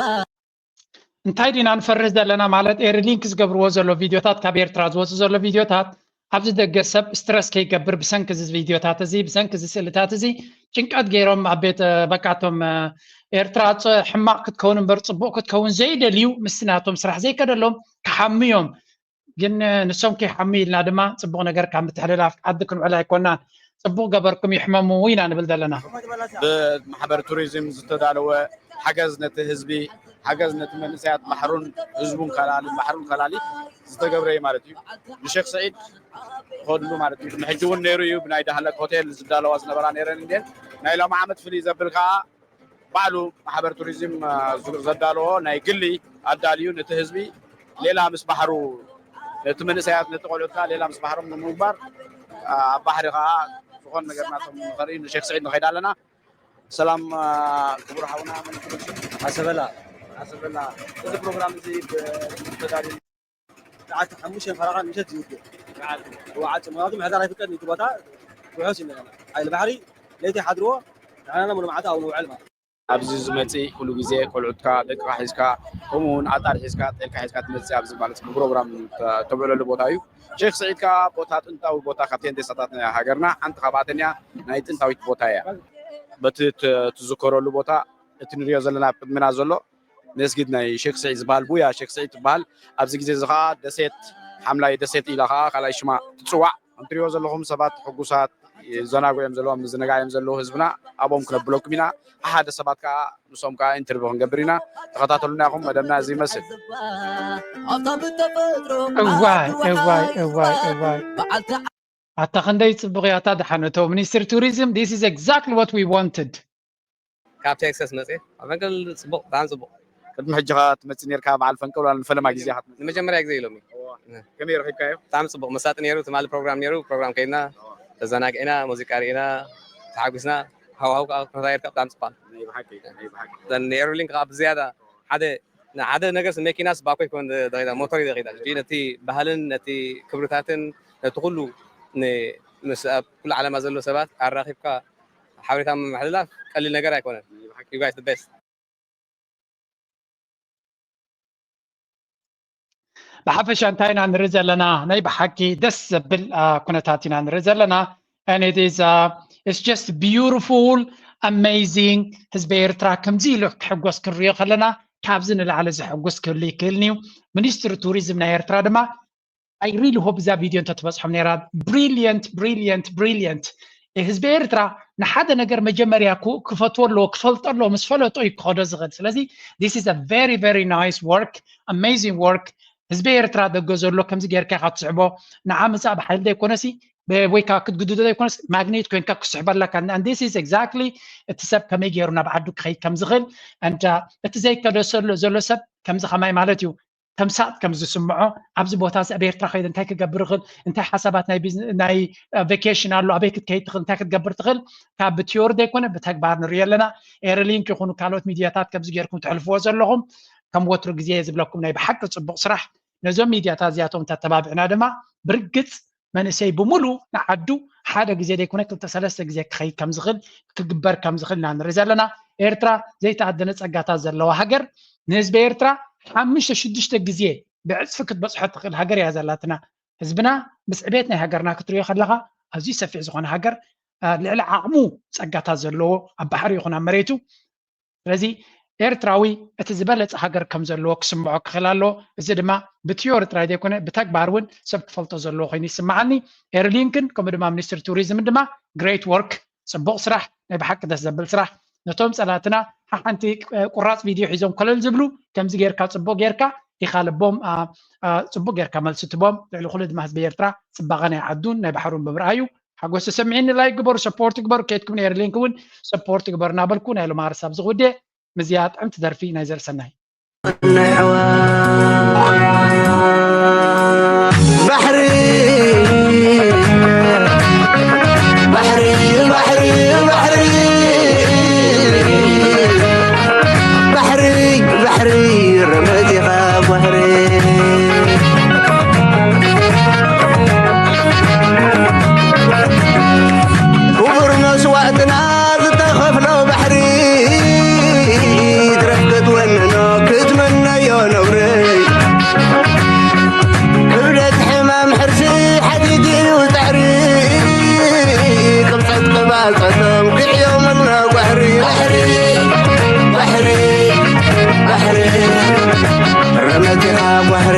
እንታይ ዲና ንፈርህ ዘለና ማለት ኤሪ ሊንክ ዝገብርዎ ዘሎ ቪድዮታት ካብ ኤርትራ ዝወፁ ዘሎ ቪድዮታት ኣብዚ ደገ ሰብ ስትረስ ከይገብር ብሰንኪ እዚ ቪድዮታት እዚ ብሰንኪ እዚ ስእልታት እዚ ጭንቀት ገይሮም ኣብ ቤት በቃቶም ኤርትራ ሕማቕ ክትከውን እምበር ፅቡቕ ክትከውን ዘይደልዩ ምስቲ ናቶም ስራሕ ዘይከደሎም ክሓሙ እዮም ግን ንሶም ከይሓሙ ኢልና ድማ ፅቡቕ ነገር ካብ ምትሕልላፍ ዓዲ ክንውዕል ኣይኮናን ፅቡቕ ገበርኩም ይሕመሙ ኢና ንብል ዘለና ብማሕበር ቱሪዝም ዝተዳለወ ሓገዝ ነቲ ህዝቢ ሓገዝ ነቲ መንእሰያት ባሕሩን ህዝቡን ከላሊ ባሕሩን ከላሊ ዝተገብረ እዩ ማለት እዩ ንሼክ ስዒድ ዝኸድሉ ማለት እዩ ሕጂ እውን ነይሩ እዩ ብናይ ዳህለክ ሆቴል ዝዳለዋ ዝነበራ ነይረን እንዴን ናይ ሎም ዓመት ፍልይ ዘብል ከዓ ባዕሉ ማሕበር ቱሪዝም ዘዳለዎ ናይ ግሊ ኣዳልዩ ነቲ ህዝቢ ሌላ ምስ ባሕሩ፣ ነቲ መንእሰያት፣ ነቲ ቆልዑት ከዓ ሌላ ምስ ባሕሮም ንምግባር፣ ኣብ ባሕሪ ከዓ ዝኾነ ነገር ናቶም ንኸርኢ ንሼክ ስዒድ ንኸይድ ኣለና። ሰላም፣ ክቡር ሓውና፣ መን ይበሃል ሽሙ? ኣሰበላ። ኣሰበላ። እዚ ፕሮግራም እዚ ብ-፣ ተዳልዩ። ሰዓት ሓሙሽተ ፈረቓ ምሸት ይውድእ። ሰዓት። ወዓል ምኽንያቱ ምሕዳር ኣይፍቀድን፣ እቲ ቦታ ውሑስ እዩ። ሓይሊ ባሕሪ ለይቲ ሓድርዎ፣ ንሕና ሙሉ መዓልቲ ኣብኡ ንውዕል ማለት። ኣብዚ ዝመጽእ ኩሉ ግዜ ቆልዑትካ፣ ደቅኻ ሒዝካ፣ ከምኡ እውን ኣጣል ሒዝካ፣ ጤልካ ሒዝካ ትመጽእ ኣብዚ ማለት ፕሮግራም ተ-፣ ተብዕለሉ ቦታ እዩ። ሼክ ስዒድ ከኣ ቦታ፣ ጥንታዊ ቦታ ካብተን ዴሳታት ናይ ሃገርና ሓንቲ ካብኣተን እያ፣ ናይ ጥንታዊት ቦታ እያ። በቲ ት-፣ ትዝከረሉ ቦታ፣ እቲ ንሪኦ ዘለና ኣብ ቅድሚና ዘሎ መስጊድ ናይ ሼክ ስዒድ ዝበሃል፣ ቡያ ሼክ ስዒድ ትበሃል። ኣብዚ ግዜ እዚ ከኣ ደሴት፣ ሓምላይ ደሴት ኢላ ከኣ ካልኣይ ሽማ ትጽዋዕ። ከም ትሪእዎ ዘለኹም ሰባት ሕጉሳት፣ ይዘናግዑ እዮም ዘለዉ፣ ኣብ ምዝንጋዕ እዮም ዘለዉ ህዝብና። ኣብኦም ክነብለኩም ኢና። ሓደ ሰባት ከኣ፣ ምስኦም ከኣ ኢንተርቪው ክንገብር ኢና። ተኸታተሉና ኢኹም። መደብና እዚ ይመስል። እዋይ፣ እዋይ፣ እዋይ፣ እዋይ። ኣታ ክንደይ ጽቡቕ እያ እታ ደሓነቶ። ሚኒስትሪ ቱሪዝም፣ this is exactly what we wanted። ካብ ቴክሳስ መጽየ። ኣብ ፈንቅል ጽቡቕ፣ ብጣዕሚ ጽቡቕ። ቅድሚ ሕጂ ኸ ትመጽእ ኔርካ በዓል ፈንቅል ዋላ ንፈለማ ግዜ ኢኻ ትመጽእ? ንመጀመርያ ግዜ ኢሎምኒ። እወ። እ። ከመይ ረኺብካዮ? ብጣዕሚ ጽቡቕ። መሳጢ ነይሩ፣ ትማሊ ፕሮግራም ነይሩ፣ ፕሮግራም ከይድና፣ እወ። ተዘናጊዕና፣ ሙዚቃ ርኢና፣ ተሓጒስና፣ ሃዋህው ከኣ ኩነታ ኔርካ ብጣዕሚ ጽቡቕ። ናይ ብሓቂ፣ ናይ ብሓቂ። እተን ኤርሊንክ ከኣ ብዝያዳ ሓደ፣ ንሓደ ነገርስ መኪናስ ባኮ ይኮን ደኺዳ፣ ሞተር እዩ ደኺዳ። ሕጂ ነቲ ባህልን ነቲ ክብርታትን ነቲ ኩሉ ን-፣ ምስ ኣብ ኩሉ ዓለማ ዘሎ ሰባት ኣራኺብካ ሓበሬታ ምምሕልላፍ ቀሊል ነገር ኣይኮነን። You guys the best። ብሓፈሻ እንታይ ኢና ንርኢ ዘለና? ናይ ብሓቂ ደስ ዘብል፣ አ፣ ኩነታት ኢና ንርኢ ዘለና። And it is, uh, it's just beautiful, amazing። ህዝቢ ኤርትራ ከምዚ ኢሉ ክሕጎስ ክንሪኦ ከለና ካብዚ ንላዕሊ ዘሕጉስ ክህሉ ይክእልን እዩ። ሚኒስትሪ ቱሪዝም ናይ ኤርትራ ድማ I really hope እዛ ቪድዮ እንተትበጽሖም ነይራ። ብሪልየንት፣ ብሪልየንት፣ ብሪልየንት። ህዝቢ ኤርትራ ንሓደ ነገር መጀመርያ ክፈትዎ ኣለዎ፣ ክፈልጦ ኣለዎ። ምስ ፈለጦ እዩ ክኸዶ ዝኽእል። ስለዚ this is a very, very nice work, amazing work። ህዝቢ ኤርትራ ደገ ዘሎ ከምዚ ጌርካ ኢኻ ትስዕቦ። ንዓ ምጻእ ብሓይሊ ዘይኮነሲ፣ ወይ ከዓ ክትግድዶ ዘይኮነስ፣ ማግኔት ኮይንካ ክስሕበለካ። And this is exactly እቲ ሰብ ከመይ ገይሩ ናብ ዓዱ ክኸይድ ከም ዝኽእል። And እቲ ዘይከደ ዘሎ ሰብ ከምዚ ከማይ ማለት እዩ። ተምሳጥ ከም ዝስምዖ፣ ኣብዚ ቦታ እዚ ኣብ ኤርትራ ከይደ እንታይ ክገብር እኽእል፣ እንታይ ሓሳባት ናይ ቢዝነ-፣ ናይ፣ እ፣ ቬኬሽን ኣሎ፣ ኣበይ ክትከይድ ትኽእል፣ እንታይ ክትገብር ትኽእል፣ ካብ ብቲዮሪ ዘይኮነ ብተግባር ንሪኦ ኣለና። ኤርሊንክ ይኹኑ ካልኦት ሚድያታት ከምዚ ጌርኩም ተሕልፍዎ ዘለኹም፣ ከም ወትሩ ግዜ ዝብለኩም ናይ ብሓቂ ጽቡቕ ስራሕ። ነዞም ሚድያታት እዚኣቶም እንተተባቢዕና ድማ ብርግጽ መንእሰይ ብምሉ ንዓዱ ሓደ ግዜ ዘይኮነ ክልተ ሰለስተ ግዜ ክኸይድ ከም ዝኽእል፣ ክግበር ከም ዝኽእል ኢና ንርኢ ዘለና። ኤርትራ ዘይተኣደነ ጸጋታት ዘለዋ ሃገር፣ ንህዝቢ ኤርትራ ሓሙሽተ ሽዱሽተ ግዜ ብዕጽፊ ክትበጽሖ ትኽእል ሃገር እያ ዘላትና። ህዝብና ምስ ዕቤት ናይ ሃገርና ክትሪኦ ከለኻ ኣዝዩ ሰፊሕ ዝኾነ ሃገር፣ አ፣ ልዕሊ ዓቕሙ ጸጋታት ዘለዎ ኣብ ባሕሪ ይኹን ኣብ መሬቱ። ስለዚ ኤርትራዊ እቲ ዝበለጸ ሃገር ከም ዘለዎ ክስምዖ ክኽእል ኣለዎ። እዚ ድማ ብቲዮሪ ጥራይ ዘይኮነ ብተግባር እውን ሰብ ክፈልጦ ዘለዎ ኮይኑ ይስምዓኒ። ኤርሊንክን ከምኡ ድማ ሚኒስትሪ ቱሪዝምን ድማ ግሬት ወርክ፣ ጽቡቕ ስራሕ፣ ናይ ብሓቂ ደስ ዘብል ስራሕ። ነቶም ጸላእትና ሓሓንቲ ቁራጽ ቪድዮ ሒዞም ኮለል ዝብሉ ከምዚ ጌርካ ጽቡቕ ጌርካ ኢኻ ልቦም፣ አ፣ አ፣ ጽቡቕ ጌርካ መልሲ ትቦም። ልዕሊ ኩሉ ድማ ህዝቢ ኤርትራ ጽባቐ ናይ ዓዱን ናይ ባሕሩን ብምርኣዩ ሓጎስ ተሰሚዕኒ። ላይክ ግበሩ፣ ሰፖርት ግበሩ። ከይድኩም ነይር ሊንክ እውን ሰፖርት ግበሩ እናበልኩ ናይ ሎማ ርሳብ ዝኽውዴ ምዝያ ጥዕምቲ ደርፊ ናይ ዘርእሰናይ። ባሕሪ፣ ባሕሪ፣ ባሕሪ፣ ባሕሪ፣ ባሕሪ፣ ባሕሪ፣ ረመቲኻ ባሕሪ። ክቡር መስዋእትና ዝተኸፍሎ ባሕሪ፣ ትረፍ ክትወንኖ ክትምነዮ ነውሪ። ክብደት ሕማም ሕርሲ ሓዲግ እዩ ጻዕሪ፣ ቅብጸት ቅባጸቶም ክዕዮምና ጓሕሪ። ባሕሪ፣ ባሕሪ፣ ባሕሪ፣ ረመቲኻ ጓሕሪ።